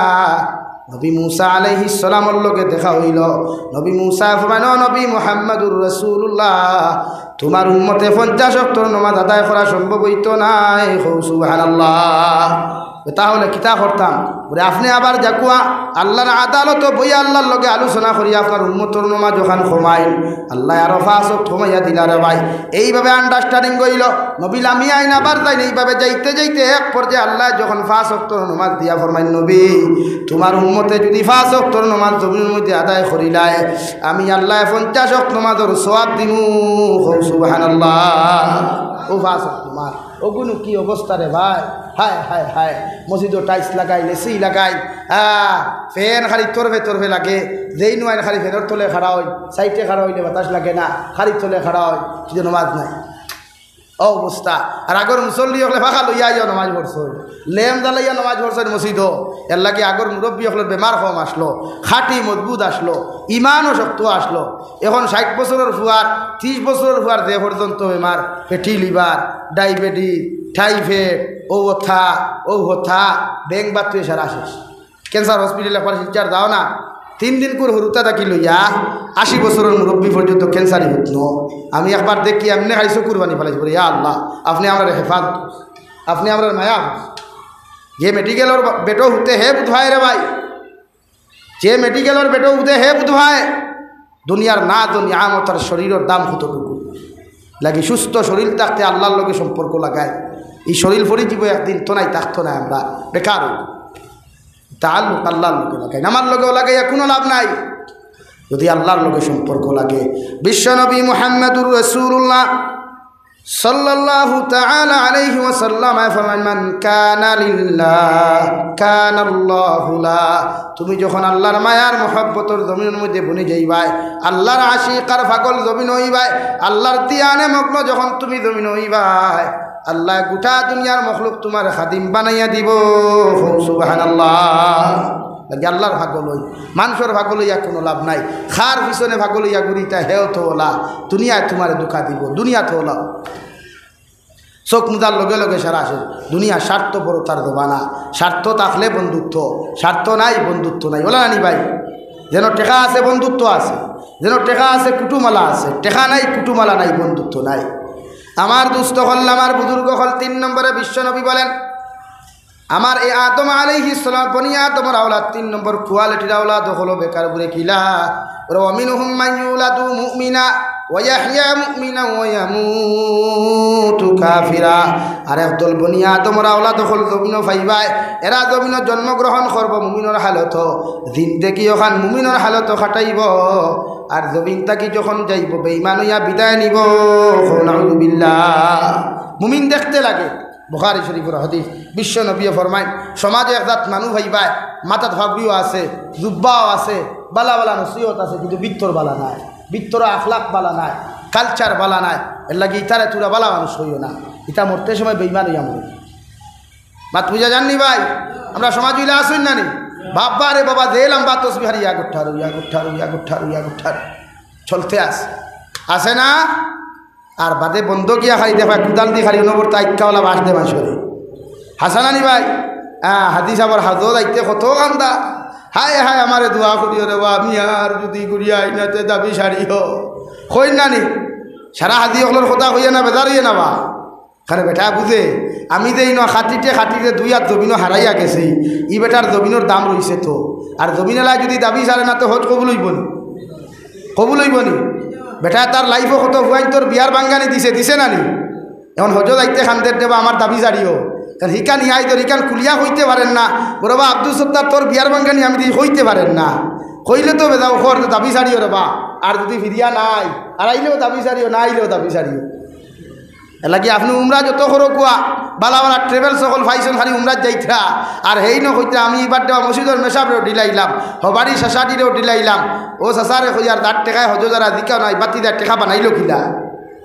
নবী মুসা আলাইহিস সালামর লগে দেখা অইলো। নবী মুসায় ফরমাইন, "ও নবী মুহাম্মাদুর রাসূলুল্লাহ, তুমার উম্মতে পঞ্চাশ অক্তর নমাজ আদায় করা সম্ভব অইতো নায়।" কও সুবহানাল্লাহ। তাহলে কিতা করতাম? বলে, "আপনে আবার যাউক্কা, আল্লার আদালতো বইয়া আল্লার লগে আলোচনা করি আপনার উম্মতর নমাজ অখান কমাইন।" আল্লায় আরো পাঁচ অক্ত কমাইয়া দিলা রে ভাই। এইভাবে understanding অইলো। নবী লামিয়া আইন আবার যাইন, এইভাবে যাইতে যাইতে এক পর্যায়ে আল্লায় যখন পাঁচ অক্তর নমাজ দিয়া ফরমাইন, "নবী, তুমার উম্মতে যুদি পাঁচ অক্তর নমাজ জমিনর মধ্যে আদায় করিলায়, আমি আল্লায় পঞ্চাশ অক্ত নমাজর সওয়াব দিমু।" কও সুবহানাল্লাহ। অউ পাঁচ অক্ত নমাজ, অগুনু কি অবস্থা রে ভাই? হায়, হায়, হায়। মসজিদো tiles লাগাইল, AC লাগাইল, আ, fan খালি তরফে তরফে লাগে, যেইন আইন খালি fanর তলে খাড়া অইন, side-এ খাড়া অইলে বাতাস লাগে না, খালি তলে খাড়া অইন, কিন্তু নমাজ নাই। অউ অবস্থা। আর আগর মুসল্লি অকলে পাখা লইয়া আইয়া নমাজ পড়ছইন, লেম জ্বালাইয়া নমাজ পড়ছইন মসজিদো। এরলাগি আগর মুরব্বি অকলর বেমার কম আছলো, খাটি মজবুত আছলো, ইমানও শক্ত আছলো। এখন ষাইট বছরর ফুয়ার, ত্রিশ বছরর ফুয়ার যে পর্যন্ত বেমার, fatty liver, diabetes, typhoid, অউ অথা, অউ অথা, ব্যাঙ বাত্তু সারা শেষ। Cancer hospital একবার শিলচর যাও না, তিন দিনকুর হুরুতা থাকি লইয়া আশি বছরর মুরব্বি পর্যন্ত cancer-ই হুতনো। আমি একবার দেখি, এমনে খালি চকুর পানি ফালাইছি, বলি, "ইয়া আল্লাহ, আপনে আমরারে হেফাজত করইন, আপনে আমরারে মায়া করইন।" যে মেডিকেলর বা-, বেটো হুতে হে বুধ ভাই রে ভাই, যে মেডিকেলর বেটো হুতে হে বুধ ভাই, দুনিয়ার নাজ ও নিয়ামত আর শরীরর দাম কতটুকু। লাগি সুস্থ শরীর থাকতে আল্লার লগে সম্পর্ক লাগাই। ই শরীর পড়ি যিবো একদিন, তো নাই থাকতো না, আমরা বেকার অইবো। তাআল্লুক আল্লার লগে লাগাই, আমার লগেও লাগাইয়া কুনু লাভ নাই। যুদি আল্লার লগে সম্পর্ক লাগে, বিশ্বনবী মুহাম্মাদুর রাসূলুল্লাহ সাল্লাল্লাহু তাআলা আলাইহি ওয়াসাল্লাম ফরমাইন, "মান কানা লিল্লাহ কানাল্লাহু লাহ।" তুমি যখন আল্লার মায়ার মহব্বতর জমিনর মধ্যে বনি যাইবায়, আল্লার আশিক আর পাগল জমিন অইবায়, আল্লার ধিয়ানে মগ্ন যখন তুমি জমিন অইবায়, আল্লায় গুটা দুনিয়ার মখলুক তুমার খাদিম বানাইয়া দিবো। কও সুবহানাল্লাহ। লাগি আল্লার পাগল অই, মানষর পাগল অইয়া কুনু লাভ নাই। কার পিছনে পাগল অইয়া ঘুরিতায়, হেও তো অলা, দুনিয়ায় তুমারে ধুকা দিবো, দুনিয়া তো অলা। চউখ মুজার লগে লগে সারা শেষ। দুনিয়া স্বার্থপরতার জমানা। স্বার্থ থাকলে বন্ধুত্ব, স্বার্থ নাই বন্ধুত্ব নাই। অলা নানি ভাই? যেন টেকা আছে বন্ধুত্ব আছে, যেন টেকা আছে কুটুমালা আছে, টেকা নাই কুটুমালা নাই বন্ধুত্ব নাই। আমার দুস্ত অকল, আমার বুজুর্গ অকল, তিন নম্বরে বিশ্বনবী বলেন, আমার এই আদম আলাইহিস সালাম, বনি আদমর আওলাদ, তিন নম্বর quality-র আওলাদ অকল বেকার ঘুরে কিলা? ওরা, "ওয়া মিনহুম মান ইউলাদু মুমিনা ওয়া ইয়াহইয়া মুমিনা ওয়া ইয়ামুতু কাফিরা।" আর একদল বনি আদমর আওলাদ অকল জমিনো পাইবায়, এরা জমিনো জন্মগ্রহণ করবো মুমিনর হালতো, জিন্দেগি অখান মুমিনর হালতো কাটাইবো, আর জমিন থাকি যখন যাইবো বেঈমান অইয়া বিদায় নিবো। কও নাউজুবিল্লাহ। মুমিন দেখতে লাগে। বুখারী শরীফর হাদিস, বিশ্বনবীয়ে ফরমাইন, সমাজো এক জাত মানুষ পাইবায়, মাথাত পাগড়িও আছে, জুব্বাও আছে, বালা বালা নসিহত আছে, কিন্তু ভিতর বালা নায়, ভিতর আখলাক বালা নায়, culture বালা নায়। এরলাগি ইতারে তুরা বালা মানুষ কইও না, ইতা মরতে সময় বেঈমান অইয়া মরে। মাত বুঝা যার নি ভাই? আমরার সমাজো ইলা আছইন না নি? বাবা রে বাবা, যে লাম্বা তসবি হার ইয়া গুঠার, ইয়া গুঠার, ইয়া গুঠার, ইয়া গুঠার, চলতে আছে, আছে না? আর বাদে বন্দ গিয়া খালি দেখবা, কুদালদি খালি অনবরত আইক্কাওয়ালা বাঁশ দে মানষরে। হাছা না নি ভাই? হ্যাঁ, হাজি সাবর হাজো যাইতে কত কান্দা। "হায় হায়, আমারে দোয়া করিও রে বা, আমি আর যুদি ঘুরিয়া আই না তে দাবি সারিও।" কইন না নি? সারা হাজি অকলর কথা কইয়া না বেজার অইয়া না বা? কারণ বেটায় বুঝে, আমি যে ইনো খাটিতে খাটিতে দুই আত জমিনো হারাইয়া গেছি, ই বেটার জমিনর দাম রইছে তো। আর জমিনআলায় যুদি দাবি সারে না তে হজ কবুল অইবো নি? কবুল অইবো নি? বেটায় তার life-ও কত ফুয়াইন্তর বিয়ার ভাঙ্গানি দিছে, দিছে না নি? এখন হজো যাইতে কান্দের রে বা, আমার দাবি সারিও। কারণ হিকান হিয়াই ধর, হিকান খুলিয়া কইতে পারের না। বড় বা আব্দুল সত্তার, তোর বিয়ার ভাঙ্গানি আমি দিছি, কইতে পারের না। কইলে তো বেজাও কর, দাবি সারিও রে বা। আর যুদি ফিরিয়া না আয়, আর আইলেও দাবি সারিও, না আইলেও দাবি সারিও। এরলাগি আপনে উমরা যত করউক্কা, বালা বালা ট্রাভেলস অকল পাইছইন, খালি উমরাত যাইতরা। আর হেইন কইতরা, "আমি ইবার দেওয়া মসজিদর মেসাবরেও ঢিলাইলাম, হবাড়ি শাসাডিরেও ঢিলাইলাম।" ও চাচারে কইয়ার, যার টেকায় হজো যারা জিকাও নাই, বাতি দেয়, টেকা বানাইলো কিলা?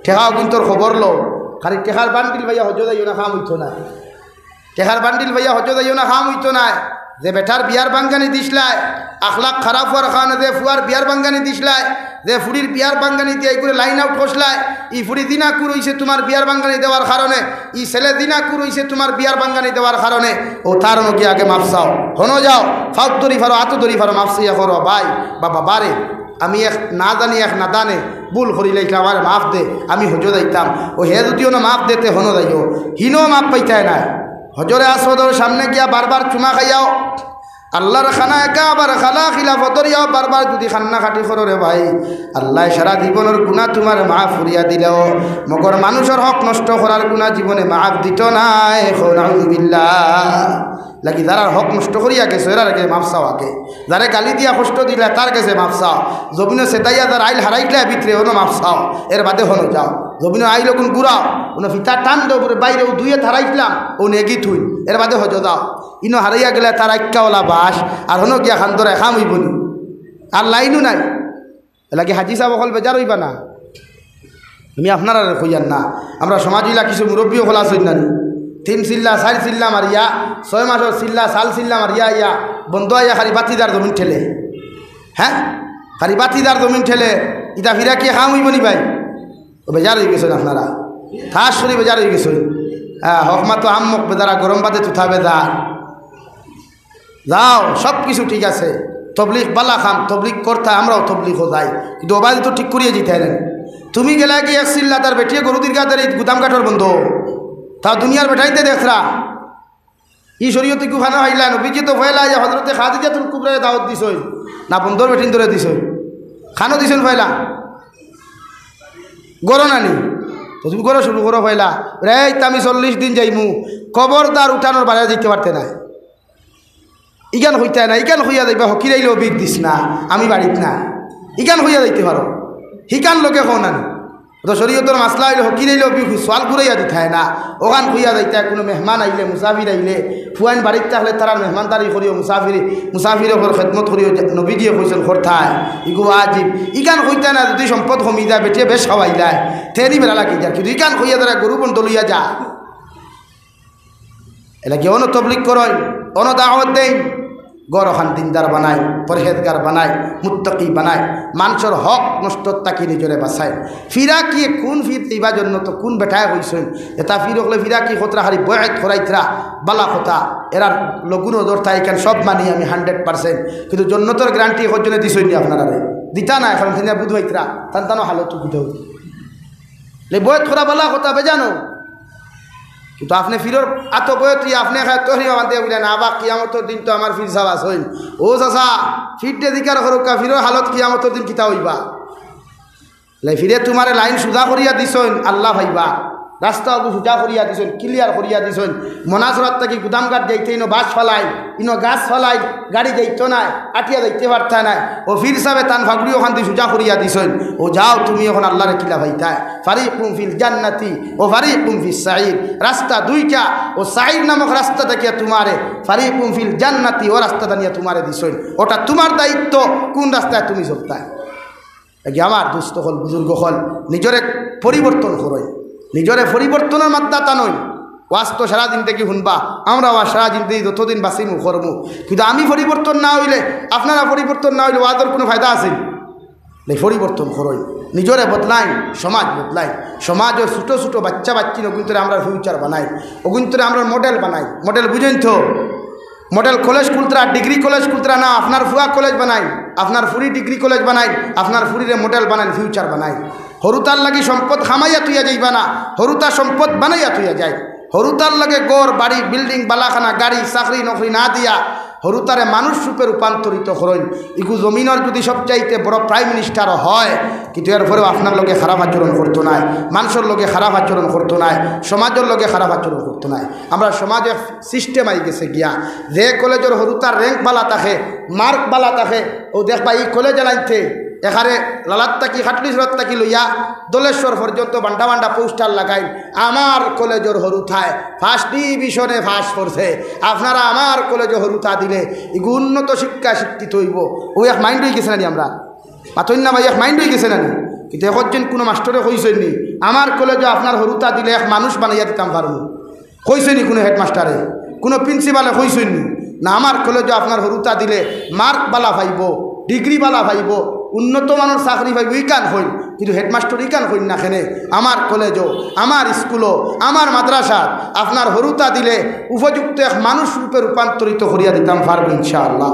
টেকাও কিন্তু খবর লও, খালি টেকার বান্ডিল পাইয়া হজো যাইও না, কাম অইতো নায়। টেকার বান্ডিল পাইয়া হজো যাইও না, কাম অইতো নায়। যে বেটার বিয়ার বাঙ্গানি দিছলায়, আখলাক খারাপ অওয়ার কারণে যে ফুয়ার বিয়ার বাঙ্গানি দিছলায়, যে ফুড়ির বিয়ার বাঙ্গানি দিয়া ইগুরে লাইন আউট করছলায়, ই ফুড়ি জিনাকুর অইছে তুমার বিয়ার বাঙ্গানি দেওয়ার কারণে, ই ছেলে জিনাকুর অইছে তুমার বিয়ার বাঙ্গানি দেওয়ার কারণে। ও তার নকি আগে মাফ চাও, হনো যাও, ফাউত ধরি ফারো, আতো ধরি ফারো, মাফ চাইয়া করো, ভাই, বাবা, বারে, আমি এক না জানি, এক নাদানে ভুল করিলাইছলাম, আমারে মাফ দে, আমি হজো যাইতাম। ও হে যুদি অনো মাফ দেতে হনো যাইও, হিনো মাফ পাইতায় নায়। হজরে আসওয়াদর সামনে গিয়া বারবার চুমা খাইয়াও, আল্লার খানায় কাবার খালা খিলাফ ধরিয়াও বারবার যুদি কান্নাকাটি করো রে ভাই, আল্লায় সারা জীবনর গুনা তুমারে মাফ করিয়া দিলেও, মগর মানুষর হক নষ্ট করার গুনা জীবনে মাফ দিতো নায়। কও নাউজুবিল্লাহ। লাগি যারার হক নষ্ট করিয়া গেছো, এরার আগে মাফ চাও আগে। যারে গালি দিয়া কষ্ট দিলা, তার গেছে মাফ চাও। জমিনো সেতাইয়া যার আইল হারাইছলায় ভিতরে, অনো মাফ চাও, এর বাদে হনো যাও। জমিনো আইল অগুন ঘুরাও, অনো ফিতা টান দেও, উপরে বাইরে ও দুইয়ে হারাইছলাম, ও নেগি থুই, এর বাদে হজো যাও। ইনো হারাইয়া গেলে তার আইক্কা ওলা বাস, আর হনো গিয়া খান ধরায় কাম অইবো নি? আর লাইনও নাই। এলাকি হাজি সাব অকল বেজার অইবা না, আমি আপনারারে কইয়ার না। আমরা সমাজ ইলা কিছু মুরব্বি অকল আছইন না নি, তিন চিল্লা, চাইর চিল্লা মারিয়া, ছয় মাসর চিল্লা, চাল চিল্লা মারিয়া আইয়া, বন্দ আইয়া খালি বাতিদার জমিন ঠেলে। হ্যাঁ, খালি বাতিদার জমিন ঠেলে। ইতা ফিরাকি কাম অইবো নি ভাই? ও বেজার অইগেছইন আপনারা, ঠাস করি বেজার অইগেছইন। হ্যাঁ, হকমা তো আম্মক বেজারা, গরম বাদে তুতা বেজার। যাও, সব কিছু ঠিক আছে, তবলিগ বালা কাম, তবলিগ করতা, আমরাও তবলিগো যাই, কিন্তু অবায়দি তো ঠিক করিয়া যাইতায় নায়। তুমি গেলায় গি এক চিল্লা, তার বেটিয়ে গরু দীর্ঘাদের এই গুদাম কাঠর বন্দ, তা দুনিয়ার বেটাইন্তে দেখরা। ই শরীয়তে কুখানো হাইলা, নবীজি তো পয়লা আইয়া হজরতে খাদিজাতুল কুবরারে দাওয়াত দিছইন, না বন্দর বেটিন্তরে দিছইন, কানো দিছইন পয়লা, ঘরো নানি। তো তুমি ঘরো শুরু করো পয়লা, রে, ইতা আমি চল্লিশ দিন যাইমু, খবরদার উঠানর বারে যাইতে পারতে নায়। ইখান কইতায় নায়, ইখান কইয়া যাইবা, হকিরাইলেও বিগ দিস না, আমি বাড়িত না, ইখান কইয়া যাইতে পারো, হিখান লগে কও নানি। তো শরীয়তর মাসলা অইল, হকিরাইলেও বিগ, সওয়াল ঘুরাইয়া দিতায় না, অখান কইয়া যাইতায়। কুনু মেহমান আইলে, মুসাফির আইলে, ফুয়াইন বাড়িত থাকলে তারার মেহমানদারি করিও, মুসাফির, মুসাফিরর খেদমত করিও, নবীজিয়ে কইছইন করতায়, ইগু ওয়াজিব। ইখান কইতায় না, যুদি সম্পদ কমি যায়, বেটিয়ে বেশ খাওয়াইলায়, তেনি বেড়া লাগি যার, কিন্তু ইখান কইয়া তারা গরু বন্দ লইয়া যা। এলাকি অনো তবলিগ করইন, অনো দাওয়াত দেইন, ঘর অখান দিনদার বানাইন, পরহেজগার বানাইন, মুত্তাকি বানাইন, মানষর হক নষ্ট থাকি নিজরে বাচাইন। ফিরাকিয়ে কুন ফির ইবা জন্য তো কুন বেটায় কইছইন, ইতা ফির অকলে ফিরাকি কতরা খালি বয়াত করাইতরা, বালা কথা, এরার লঘু নজর থায়, ইখান সব মানি আমি হান্ড্রেড পার্সেন্ট, কিন্তু জন্নতর গ্যারান্টি একজনে দিছইন নি আপনারারে? দিতা নায়, কারণ তাইন বুঝ পাইতরা, তান তানো হালত কিতা অইতো। লে বয়াত করা বালা কথা বেজানো, কিন্তু আপনে ফিরর আতো বয়াত অইয়া আপনে খায় তহরিমা বান্ধে বলে, "না বা, কিয়ামতর দিন তো আমার ফির সাব আছইন।" ও চাচা, ফিররে জিকার করউক্কা, ফিরর হালত কিয়ামতর দিন কিতা অইবা? লে ফিরে তুমারে লাইন সুজা করিয়া দিছইন, আল্লাহ পাইবা। রাস্তা অগু সুজা করিয়া দিছইন, ক্লিয়ার করিয়া দিছইন। মনাসরাত থাকি গুদামঘাট যাইতে ইনো বাঁশ ফালাইন, ইনো গাছ ফালাইন, গাড়ি যাইতো নায়, আটিয়া যাইতে পারতায় নায়। ও ফির সাবে তান ফাগুড়ি অখান দি সুজা করিয়া দিছইন। ও যাও, তুমি অখন আল্লাহরে কিলা পাইতায়। ফারিকুম ফিল জান্নাতি ও ফারিকুম ফিস সাইর। রাস্তা দুইটা, ও সাইর নামক রাস্তা থাকিয়া তুমারে ফারিকুম ফিল জান্নাতি, ও রাস্তা টানিয়া তুমারে দিছইন। ওটা তুমার দায়িত্ব, কুন রাস্তায় তুমি চলতায়। এগি আমার দোস্ত অকল, বুজুর্গ অকল, নিজরে পরিবর্তন করইন, নিজরে পরিবর্তনর মাধ্যমে টানইন। ওয়াজ তো সারা জিন্দেগি হুনবা, আমরা ওয়াজ সারা জিন্দেগি যতদিন বাঁচিমু করমু, কিন্তু আমি পরিবর্তন না অইলে, আপনারা পরিবর্তন না অইলে ওয়াজর কুনু ফায়দা আছে নি? লে পরিবর্তন করইন, নিজরে বদলাইন, সমাজ বদলাইন। সমাজর ছোট ছোট বাচ্চা বাচ্চিন অগুইন্তরে আমরার ফিউচার বানাইন, অগুইন্তরে আমরার মডেল বানাইন। মডেল বুঝইন তো? মডেল কলেজ খুলতরা, ডিগ্রি কলেজ খুলতরা না, আপনার ফুয়া কলেজ বানাইন, আপনার ফুরি ডিগ্রি কলেজ বানাইন, আপনার ফুরিরে মডেল বানাইন, ফিউচার বানাইন। হুরুতার লাগি সম্পদ কামাইয়া থুইয়া যাইবা না, হুরুতা সম্পদ বানাইয়া থুইয়া যাইন। হুরুতার লগে ঘর, বাড়ি, বিল্ডিং, বালাখানা, গাড়ি, চাকরি, নকরি না দিয়া হুরুতারে মানুষ রূপে রূপান্তরিত করইন। ইগু জমিনর যুদি সবচাইতে বড় প্রাইম মিনিস্টারও হয়, কিন্তু এরপরেও আপনার লগে খারাপ আচরণ করতো নায়, মানষর লগে খারাপ আচরণ করতো নায়, সমাজর লগে খারাপ আচরণ করতো নায়। আমরা সমাজে সিস্টেম আইগেছে গিয়া, যে কলেজর হুরুতার র্যাঙ্ক বালা থাকে, মার্ক বালা থাকে, ও দেখবা ই কলেজ আলাইতে এখানে লালাত থাকি, খাটলিছড়াত থাকি লইয়া দলেশ্বর পর্যন্ত বান্ডা বান্ডা পোস্টার লাগাইল, "আমার কলেজর হুরুতায় ফার্স্ট ডিভিশনে পাস করছে, আপনারা আমার কলেজো হুরুতা দিলে ইগু উন্নত শিক্ষা শিক্ষিত অইবো।" অউ এক মাইন্ড অইগেছে না নি আমরা? মাতইন না ভাই, এক মাইন্ড অইগেছে না নি? কিন্তু একজন কুনু মাস্টরে কইছইন নি, "আমার কলেজো আপনার হুরুতা দিলে এক মানুষ বানাইয়া দিতাম পারমু"? কইছইন নি কুনু হেডমাস্টারে, কুনু প্রিন্সিপালে কইছইন নি? না, "আমার কলেজো আপনার হুরুতা দিলে মার্ক বালা পাইবো, ডিগ্রি বালা পাইবো, উন্নত মানর চাকরি পাইবো", ইখান কইন। কিন্তু হেডমাস্টর ইখান কইন না কেনে, "আমার কলেজো, আমার স্কুলো, আমার মাদ্রাসাত আপনার হুরুতা দিলে উপযুক্ত এক মানুষ রূপে রূপান্তরিত করিয়া দিতাম পারবো ইনশাআল্লাহ"?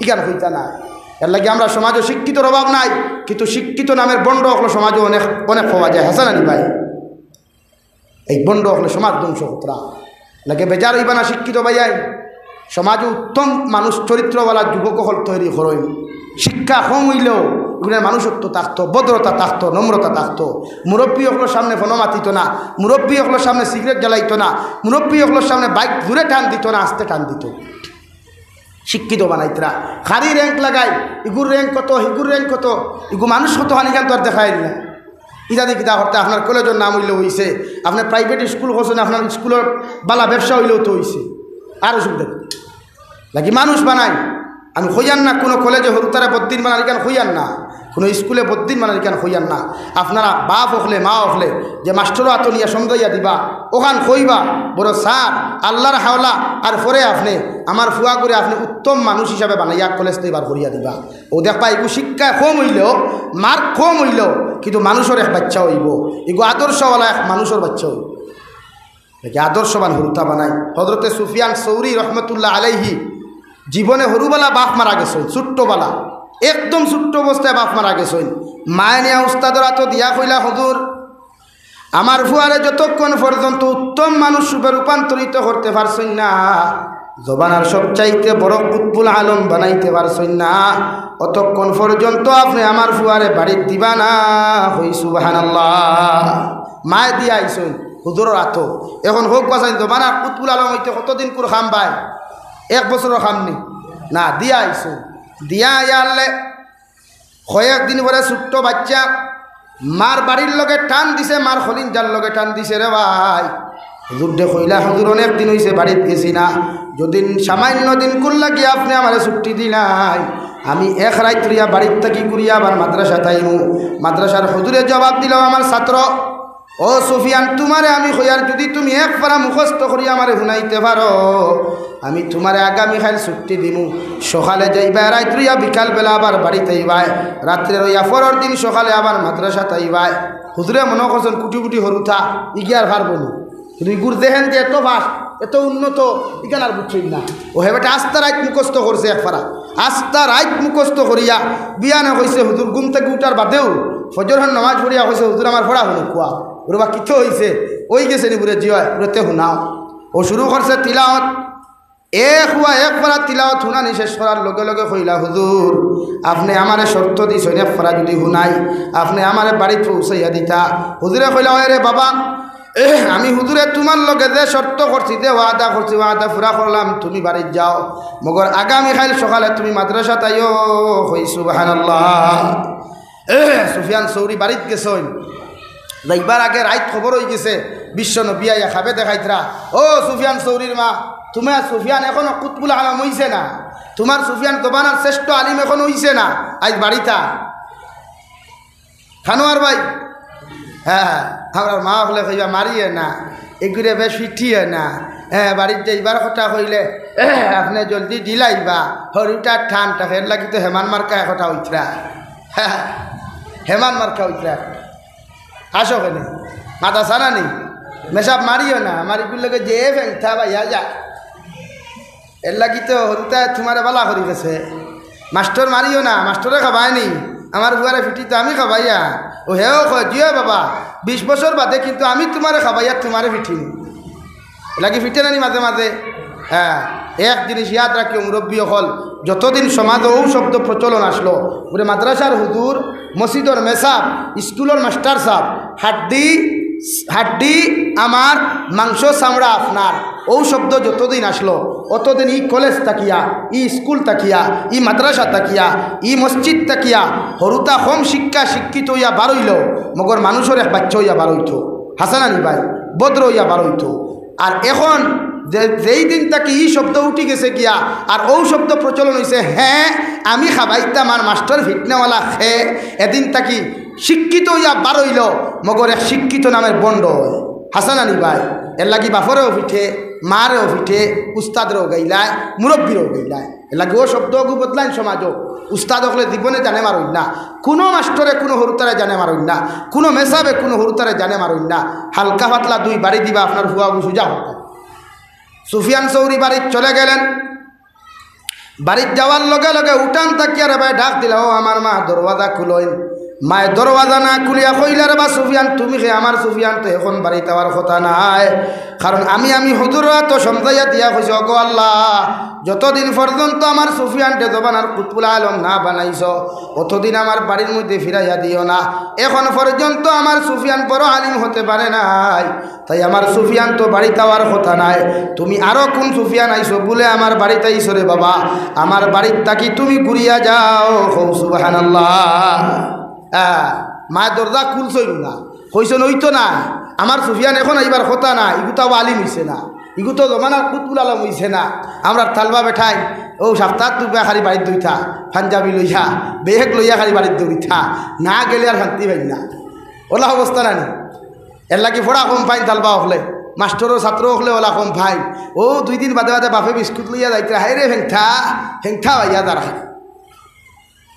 ইখান কইতা না। এরলাগি আমরা সমাজো শিক্ষিতর অভাব নাই, কিন্তু শিক্ষিত নামের ভন্ড অকল সমাজো অনেক, অনেক পাওয়া যায়। হাছা না নি ভাই? এই ভন্ড অকলে সমাজ ধ্বংস করতরা। লাগে বেজার অইবা না শিক্ষিত ভাইয়াইন, সমাজো উত্তম মানুষ, চরিত্রওয়ালা যুবক অকল তৈরি করইন। শিক্ষা কম অইলেও ইগুলার মানুষত্ব থাকতো, ভদ্রতা থাকতো, নম্রতা থাকতো। মুরব্বি অকলর সামনে ফোনো মাতিতো না, মুরব্বি অকলর সামনে সিগারেট জ্বালাইতো না, মুরব্বি অকলর সামনে বাইক জুরে টান দিতো না, আস্তে টান দিতো। শিক্ষিত বানাইতরা, খালি র্যাঙ্ক লাগাই, ইগুর র্যাঙ্ক কত, হিগুর র্যাঙ্ক কত, ইগু মানুষ কত, হানিখান তো আর দেখাইল না। ইতা দি কিতা করতা, আপনার কলেজর নাম অইলে অইছে, আপনে প্রাইভেট স্কুল করছইন, আপনার স্কুলর বালা ব্যবসা অইলেও তো অইছে, আর অসুবিধা কি? লাগি মানুষ বানাই। আমি কইয়ার না কুনু কলেজে হুরুতারে বদ্দিন বানার, ইখান কইয়ার না, কুনু স্কুলে বদ্দিন বানার, ইখান কইয়ার না। আপনারা বাপ অকলে, মা অকলে যে মাস্টরর আতো নিয়া সমঝাইয়া দিবা, অখান কইবা, "বড় স্যার, আল্লার হাওলা", আর পরে আপনে আমার ফুয়াগুরে আপনে উত্তম মানুষ হিসাবে বানাইয়া কলেজ থাকি বার করিয়া দিবা। অউ দেখবা, ইগু শিক্ষায় কম অইলেও, মার্ক কম অইলেও, কিন্তু মানুষর এক বাইচ্চা অইবো, ইগু আদর্শওয়ালা এক মানুষর বাইচ্চা অইবো। দেখি, আদর্শবান হুরুতা বানাই। হজরতে সুফিয়ান সৌরি রহমতুল্লাহ আলাইহি জীবনে হুরুবালা বাপ মারা গেছইন, ছোট্টবালা, একদম ছোট্ট অবস্থায় বাপ মারা গেছইন। মায়ে নিয়া উস্তাদর আতো দিয়া কইলা, "হুজুর, আমার ফুয়ারে যতক্ষণ পর্যন্ত উত্তম মানুষ রূপে রূপান্তরিত করতে পারছইন না, জমানার সবচাইতে বড় কুতবুল আলম বানাইতে পারছইন না, অতক্ষণ পর্যন্ত আপনে আমার ফুয়ারে বাড়িত দিবা না।" কই সুবহানাল্লাহ। মায়ে দিয়া আইছইন হুজুরর আতো। এখন কউক্কা চাইন, জমানার কুতবুল আলম অইতে কতদিনকুর কাম ভাই? এক বছরর কাম নি? না, দিয়া আইছইন। দিয়া আইয়া আনলে কয়েকদিন পরে ছোট্ট বাইচ্চা মার বাড়ির লগে টান দিছে, মার কলিজার লগে টান দিছে রে ভাই। হুজুররে কইলা, "হুজুর, অনেক দিন অইছে বাড়িত গেছি না, যুদি সামান্য দিনকুর লাগি আপনে আমারে ছুটি দিলাই, আমি এক রাইত রইয়া বাড়িত থাকি ঘুরিয়া আবার মাদ্রাসাত আইমু।" মাদ্রাসার হুজুরে জবাব দিলা, "আমার ছাত্র, ও সুফিয়ান, তুমারে আমি কইয়ার, যুদি তুমি এক পারা মুখস্থ করি আমারে হুনাইতে পারো, আমি তুমারে আগামী কাইল ছুটি দিমু। সকালে যাইবায়, রাইত রইয়া বিকাল বেলা আবার বাড়িত আইবায়, রাত্রে রইয়া পরর দিন সকালে আবার মাদ্রাসাত আইবায়।" হুজুরে মনো করছইন কুটি কুটি হুরুতা, ইগিয়ে আর পারবো নি। কিন্তু ইগুর যেহেন যে এত fast, এত উন্নত, ইখান আর বুঝছইন না। অউ হে বেটা আস্তা রাইত মুখস্থ করছে এক পারা, আস্তা রাইত মুখস্থ করিয়া বিয়ানে কইছে, হুজুর, ঘুম থাকি উঠার বাদেউ ফজরর নামাজ পড়িয়া কইছে, "হুজুর, আমার পড়া হুনউক্কা।" ওরে বা, কিতা অইছে? অইগেছে নি বুলে? "জি অয়।" বুলে, "তে হুনাও।" অউ শুরু করছে তিলাওত। এক হুয়া এক পারা তিলাওত হুনানি শেষ করার লগে লগে কইলা, "হুজুর, আপনে আমারে শর্ত দিছইন, এক পারা যুদি হুনাই, আপনে আমারে বাড়িত পৌঁছাইয়া দিতা।" হুজুরে কইলা, "ওই রে বাবা, এহ, আমি হুজুরে তুমার লগে যে শর্ত করছি, যে ওয়াদা করছি, ওয়াদা পুরা করলাম, তুমি বাড়িত যাও। মগর আগামী কাইল সকালে তুমি মাদ্রাসাত আইও।" কই সুবহানাল্লাহ। এহ, সুফিয়ান সৌরি বাড়িত গেছইন। যাইবার আগে রাইত খবর অইগেছে, বিশ্ব নবী আইয়া খাবে দেখাইতরা, "ও সুফিয়ান সৌরির মা, তুমার সুফিয়ান এখনো কুতবুল আলম অইছে না, তুমার সুফিয়ান জমানার শ্রেষ্ঠ আলিম এখনো অইছে না, আইজ বাড়িত আ।" খানোয়ার ভাই, হ্যাঁ, আমরার মা অকলে কইবা, "মারিও না, এগুরে বেশ পিটিও না।" হ্যাঁ, বাড়িত যাইবার কথা কইলে, "এহ, আপনে জলদি দিলাইবা, হুরুতার টান থাকে, এরলাগি তো হেমান মার্কা একটা অইতরা।" হেমান মার্কা অইতরা। আসো কেনে? মাথা সানা নি? মেসাব মারিও না, আমার ইগুর লগে যে ফেংথা ভাইয়া যা। এরলাগি তো হুরুতায় তুমারে বালা করি গেছে। মাস্টর মারিও না, মাস্টরে খাবায় নি। আমার ফুয়ারে পিটি তো আমি খাবাইয়া। অউ হেও কয়, "জি অয় বাবা, বিশ বছর বাদে কিন্তু আমি তুমারে খাবাইয়া তুমারে পিটিমু।" এরলাগি পিটে না নি মাঝে মাঝে? হ্যাঁ, এক জিনিস ইয়াদ রাখিও মুরব্বি অকল, যতদিন সমাজো অউ শব্দ প্রচলন আছলো, পুরা মাদ্রাসার হুজুর, মসজিদর মেসাব, স্কুলর মাস্টার সাব, হাড্ডি, হাড্ডি আমার, মাংস চামড়া আপনার, অউ শব্দ যতদিন আছলো, অতদিন ই কলেজ থাকিয়া, ই স্কুল থাকিয়া, ই মাদ্রাসা থাকিয়া, ই মসজিদ থাকিয়া হুরুতা কম শিক্ষা শিক্ষিত অইয়া বারইলো, মগর মানুষর এক বাচ্চা অইয়া বারইতো। হাছা না নি ভাই? ভদ্র অইয়া বারইতো। আর এখন যে, যেই দিন থাকি ই শব্দ উঠি গেছে গিয়া, আর অউ শব্দ প্রচলন অইছে, "হে, আমি খাবাইতাম আর মাস্টর ফিটনেওয়ালা খে", এদিন থাকি শিক্ষিত অইয়া বারইলো, মগর এক শিক্ষিত নামের ভন্ড অয়। হাছা না নি ভাই? এরলাগি বাফরেও ফিটে, মারেও ফিটে, উস্তাদরেও গাইলায়, মুরব্বিরেও গাইলায়। এরলাগি অউ শব্দ অগু বদলাইন সমাজো। উস্তাদ অকলে জীবনে জানে মারইন না, কুনু মাস্টরে কুনু হুরুতারে জানে মারইন না, কুনু মেসাবে কুনু হুরুতারে জানে মারইন না। হালকা পাতলা দুই বাড়ি দিবা, আপনার ফুয়া অগু সুজা অইবো। সুফিয়ান সৌরি বাড়িত চলে গেলেন। বাড়িত যাওয়ার লগে লগে উঠান থাকিয়া রে ভাই ডাক দিলা, "ও আমার মা, দরওয়াজা খুলইন।" মায়ে দরওয়াজা না খুলিয়া কইলা, "রে বা সুফিয়ান, তুমি খে? আমার সুফিয়ান তো এখন বাড়িত আওয়ার কথা নায়, কারণ আমি, আমি হুজুরর আতো সমঝাইয়া দিয়া কইছি, ওগো আল্লাহ, যতদিন পর্যন্ত আমার সুফিয়ানরে জমানার কুতবুল আলম না বানাইছো, অতদিন আমার বাড়ির মধ্যে ফিরাইয়া দিও না। এখন পর্যন্ত আমার সুফিয়ান বড় আলিম হতে পারে নাই।" তাই আমার সুফিয়ান তো বাড়িত আওয়ার কথা নায়। তুমি আরো কুন সুফিয়ান আইছো বুলে আমার বাড়িত আইছো রে বাবা? আমার বাড়িত থাকি তুমি ঘুরিয়া যাও। কও সুবহানাল্লাহ। আহ, মায়ে দরজা খুলছইন না, কইছইন, "অইতো না, আমার সুফিয়ান এখন আইবার কথা না, ইগু তো আলিম অইছে না, ইগু তো জমানার কুতবুল আলম অইছে না।" আমরার তালবা বেটাইন অউ সাপ্তাত দুইবা খালি বাড়িত দৌড়িতা, পাঞ্জাবি লইয়া, ব্যাগ লইয়া খালি বাড়িত দৌড়িতা, না গেলে আর শান্তি পাইন না। অলা অবস্থা না নি? এরলাগি পড়া কম পাইন তালবা অকলে, মাস্টরর ছাত্র অকলে অলা কম পাইন। অউ দুই দিন বাদে বাদে বাফে বিস্কুট লইয়া যাইতরা, "হায়রে ফেংঠা, ফেংঠা অইয়া দাঁড়ায়।"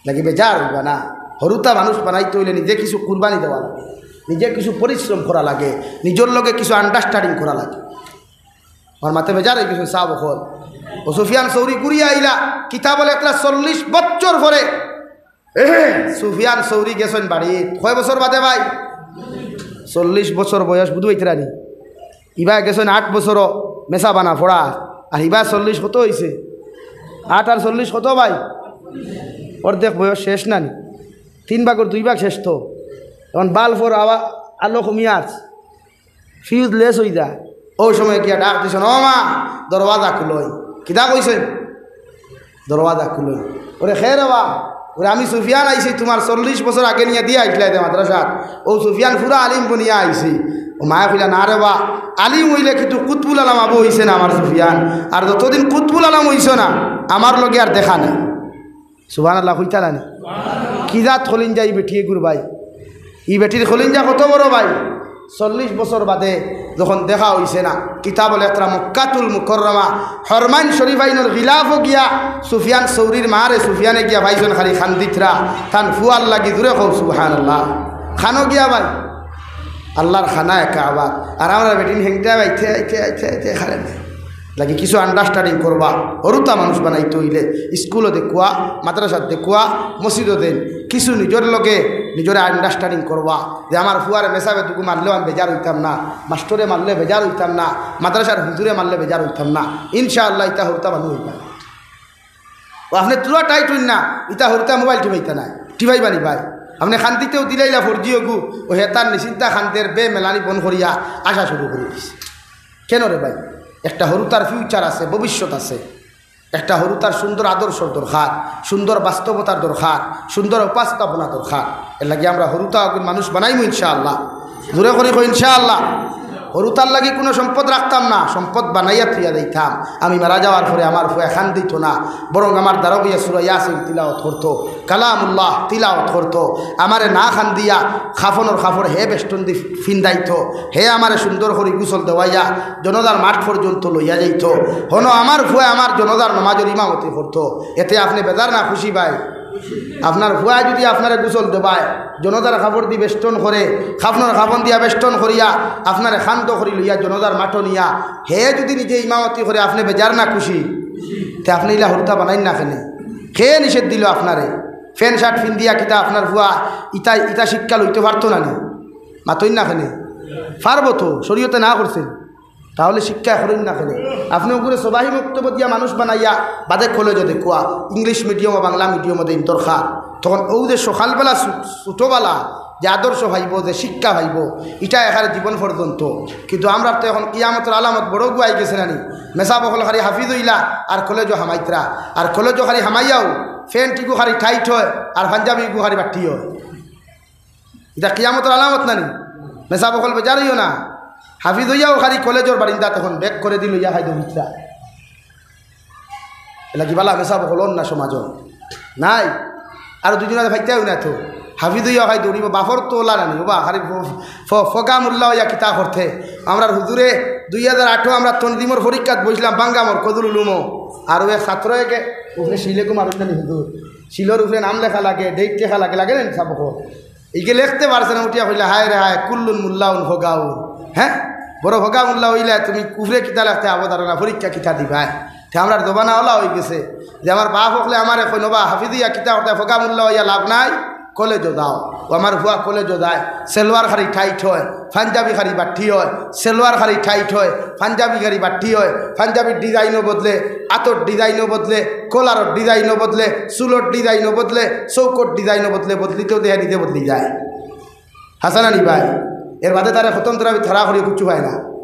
লাগি বেজার অইবা না। হুরুতা মানুষ বানাইতে অইলে নিজে কিছু কুরবানি দেওয়া লাগে, নিজে কিছু পরিশ্রম করা লাগে, নিজর লগে কিছু আন্ডারস্ট্যান্ডিং করা লাগে। আমার মাতে বেজার অই গেছইন সাব অকল। অউ সুফিয়ান সৌরি ঘুরিয়া আইলা, কিতা বলে, একটা চল্লিশ বছর পরে সুফিয়ান সৌরি গেছইন বাড়িত। কয় বছর বাদে ভাই? চল্লিশ বছর বয়স, বুঝ পাইতরা নি? ইবা গেছইন আট বছরও মেসা বানা পড়া, আর ইবা চল্লিশ কত অইছে? আট আর চল্লিশ কত ভাই? অর্ধেক বয়স শেষ না নি? তিন ভাগর দুই ভাগ শেষ তো। এখন বাল্বর আওয়া-, আলো কমিয়া আছে, ফিউজ লেস অই যায়। অউ সময় গিয়া ডাক দিছইন, "ও মা, দরওয়াজা খুলইন।" কিতা কইছইন? "দরওয়াজা খুলইন।" "ওরে খে রে বা?" "ওরে আমি সুফিয়ান আইছি, তুমার চল্লিশ বছর আগে নিয়া দিয়া আইছলায় যে মাদ্রাসাত, অউ সুফিয়ান পুরা আলিম বনিয়া আইছি।" অউ মায়ে কইলা, "না রে বা, আলিম অইলে কিন্তু কুতবুল আলম আবু অইছে না আমার সুফিয়ান, আর যতদিন কুতবুল আলম অইছো না, আমার লগে আর দেখা নাই।" সুবহানাল্লাহ কইতা না নি? কি জাত কলিঞ্জা ই বেটিয়ে গুর ভাই। ই বেটির কলিঞ্জা কত বড় ভাই। চল্লিশ বছর বাদে যখন দেখা অইছে না, কিতা বলে একটা মক্কাতুল মুকাররমা, হরমাইন শরীফাইনর গিলাফো গিয়া সুফিয়ান সৌরির মারে সুফিয়ানে গিয়া পাইছইন খালি কান্দিতরা, তান ফুয়ার লাগি। জুরে কও সুবহানাল্লাহ। কানো গিয়া ভাই, আল্লাহর খানায়ে কাবাত। আর আমরার বেটিন হেংটা আইতে, আইতে, আইতে, আইতে, খারে নাই। লাগি কিছু আন্ডারস্ট্যান্ডিং করবা। হুরুতা মানুষ বানাইতে অইলে স্কুলো দেখুয়া, মাদ্রাসাত দেখুয়া, মসজিদো দেইন। কিছু নিজর লগে নিজরে আন্ডারস্ট্যান্ডিং করবা যে আমার ফুয়ারে মেসাবে দুগু মারলেও আমি বেজার অইতাম না, মাস্টরে মারলে বেজার অইতাম না, মাদ্রাসার হুজুরে মারলে বেজার অইতাম না। ইনশাআল্লাহ ইতা হুরুতা মানুষ অইবা। অউ আপনে তুরা টাইট অইন না, ইতা হুরুতা মোবাইল টিপাইতা নায়, টিপাইবা নি ভাই? আপনে কান্দিতেউ দিলাইলা ফোর জি অগু, অউ হেতার নিশ্চিন্তা কান্দের বে মেলানি বন করিয়া আসা শুরু করি দিছে। কেন রে ভাই? একটা হুরুতার ফিউচার আছে, ভবিষ্যৎ আছে। একটা হুরুতার সুন্দর আদর্শর দরকার, সুন্দর বাস্তবতার দরকার, সুন্দর উপস্থাপনা দরকার। এরলাগি আমরা হুরুতা অগুর মানুষ বানাইমু ইনশাআল্লাহ। জুরে করি কই ইনশাআল্লাহ। হুরুতার লাগি কুনু সম্পদ রাখতাম না, সম্পদ বানাইয়া থুইয়া যাইতাম। আমি মারা যাওয়ার পরে আমার ফুয়ায় কান্দিতো না, বরং আমার দারো বইয়া সূরা ইয়াসিন তিলাওয়াত করতো, কালামুল্লাহ তিলাওয়াত করতো। আমারে না কান্দিয়া কাফনর কাপড় হে বেষ্টন দি ফিন্দাইতো, হে আমারে সুন্দর করি গোসল দেওয়াইয়া জনাজার মাঠ পর্যন্ত লইয়া যাইতো। হনো আমার ফুয়ায় আমার জনাজার নমাজর ইমামতি করতো। এতে আপনে বেজার না খুশি ভাই? আপনার ফুয়ায় যুদি আপনারে গোসল দেবায়, জনাজার কাপড় দি বেষ্টন করে, কাফনর কাফন দিয়া বেষ্টন করিয়া, আপনারে কান্ধো করি লইয়া জনাজার মাঠো নিয়া, হে যুদি নিজে ইমামতি করে, আপনে বেজার না খুশি? তে আপনে ইলা হুরুতা বানাইন না কেনে? কে নিষেধ দিলো আপনারে? প্যান্ট শার্ট ফিন্দিয়া কিতা আপনার ফুয়া ইতা, ইতা শিক্ষা লইতো পারতো না নি? মাতইন না কেনে? পারবো তো, শরীয়তে না করছে। তাহলে শিক্ষা করইন না কেনে? আপনে অগুরে সবাহি মক্তবো দিয়া মানুষ বানাইয়া বাদে কলেজো দেখুয়া, ইংলিশ মিডিয়াম ও বাংলা মিডিয়ামো দেইন দরকার। তখন অউ যে সকালবেলা ছু-, ছুটোবেলা যে আদর্শ পাইবো, যে শিক্ষা পাইবো, ইটা এখানে জীবন পর্যন্ত। কিন্তু আমরার তো এখন কিয়ামতর আলামত বড়গু আইগেছে না নি? মেসাব অকল খালি হাফিজ অইলা আর কলেজো হামাইতরা, আর কলেজো খালি হামাইয়াও প্যান্ট ইগু খালি টাইট অয় আর পাঞ্জাবি ইগু খালি বাট্টি অয়। ইটা কিয়ামতর আলামত না নি? মেসাব অকল বেজার অইও না, হাফিজ অইয়াও খালি কলেজর বারিন্দাত এখন ব্যাগ করেদি লইয়া খালি দৌড়িতরা। এলা কি বালা মেসাব অকল অর না সমাজো? নাই। আর দুই দিন আগে ফাইতাও না তো। হাফিজ অইয়া খালি দৌড়িবো, বাপর তো অলা না নি। ওবা, খালি ফ-, ফ-, ফগা মুল্লা অইয়া কিতা করতে। আমরার হুজুরে দুই হাজার আটো আমরা তনজিমর পরীক্ষাত বইছলাম বাঙ্গামর কদুল উলুমো। আর অউ এক ছাত্র একে, উপরে শিলেকু মারুন না নি হুজুর। শিলর উপরে নাম লেখা লাগে, date লেখা লাগে, লাগে না নি মেসাব অকল? ইগে লেখতে পারছে না, উঠিয়া কইলা, "হায় রে হায়, কুল্লুন মুল্লাউন ফগাউন।" হ্যাঁ, বড় ফগা মুল্লা অইলা, তুমি উপরে কিতা লেখতে আবদার না, পরীক্ষা কিতা দিবায়? তে আমরার জমানা অলা অইগেছে যে আমার বাপ অকলে আমারে কইন, "ওবা, হাফিজ অইয়া কিতা করতে, ফগা মুল্লা অইয়া লাভ নাই, কলেজো যাও।" ও আমার ফুয়া কলেজো যায়, সেলোয়ার খালি টাইট অয়, পাঞ্জাবি খালি বাট্টি অয়, সেলোয়ার খালি টাইট অয়, পাঞ্জাবি খালি বাট্টি অয়, পাঞ্জাবির ডিজাইনও বদলে, আতর ডিজাইনও বদলে, কলারর ডিজাইনও বদলে, চুলর ডিজাইনও বদলে, চৌকর ডিজাইনও বদলে, বদলিতেও দেহে নিজে বদলি যায়। হাছা না নি ভাই? এর বাদে তারে খতম তরাবি তাড়াতাড়ি কিচ্ছু পায় না।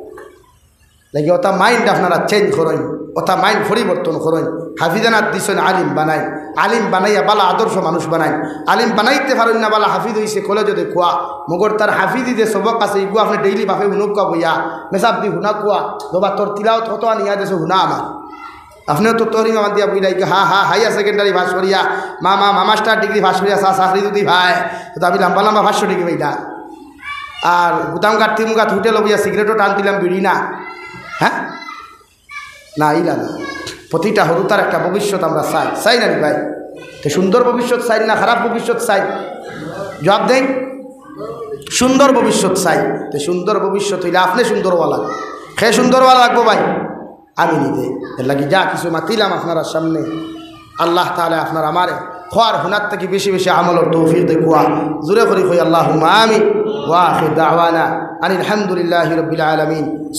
লাগে ওটা mind আপনারা change করইন, ওটা mind পরিবর্তন করইন। হাফিজানাত দিছইন আলিম বানাইন, আলিম বানাইয়া বালা আদর্শ মানুষ বানাইন। আলিম বানাইতে পারইন না, বালা হাফিজ অইছে কলেজো দেখুয়া, মগর তার হাফিজি যে সবক আছে, ইগু আপনে daily বাপে হুনউক্কা বইয়া, মেসাব দি হুনা কুয়া, দবা তোর তিলাওত কত আনিয়া দেছে হুনা আমার। আপনেও তো তহরিমা বান্ধিয়া বইলা, ইগু হা হা, higher secondary pass করিয়া, মা মা, মা master degree pass করিয়া, চা চাকরি যদি পায়, তো আমি লম্বা লম্বা পাঁচশো degree পাইতা। আর গুদাম ঘাট, তিমুগাত হোটেলো বইয়া সিগারেটও টান দিলাম, বিড়ি না। হ্যাঁ? না, ইলা না। প্রতিটা হুরুতার একটা ভবিষ্যৎ আমরা চাই, চাই না নি ভাই? তে সুন্দর ভবিষ্যৎ চাই না খারাপ ভবিষ্যৎ চাই? জবাব দেইন, সুন্দর ভবিষ্যৎ চাই। তে সুন্দর ভবিষ্যৎ অইলে আপনে সুন্দর অওয়া লাগবো। কে সুন্দর অওয়া লাগবো ভাই? আমি নিজে। এর লাগি যা কিছু মাতিলাম আপনারার সামনে, আল্লাহ তাআলা আপনার আমারে কওয়ার হুনার থাকি বেশি বেশি আমলর তৌফিক দেউক্কা। জোরে করি কই, আল্লাহুম্মা আমিন। ওয়া আখির দাওয়ানা আনিল হামদুলিল্লাহি রাব্বিল আলামিন।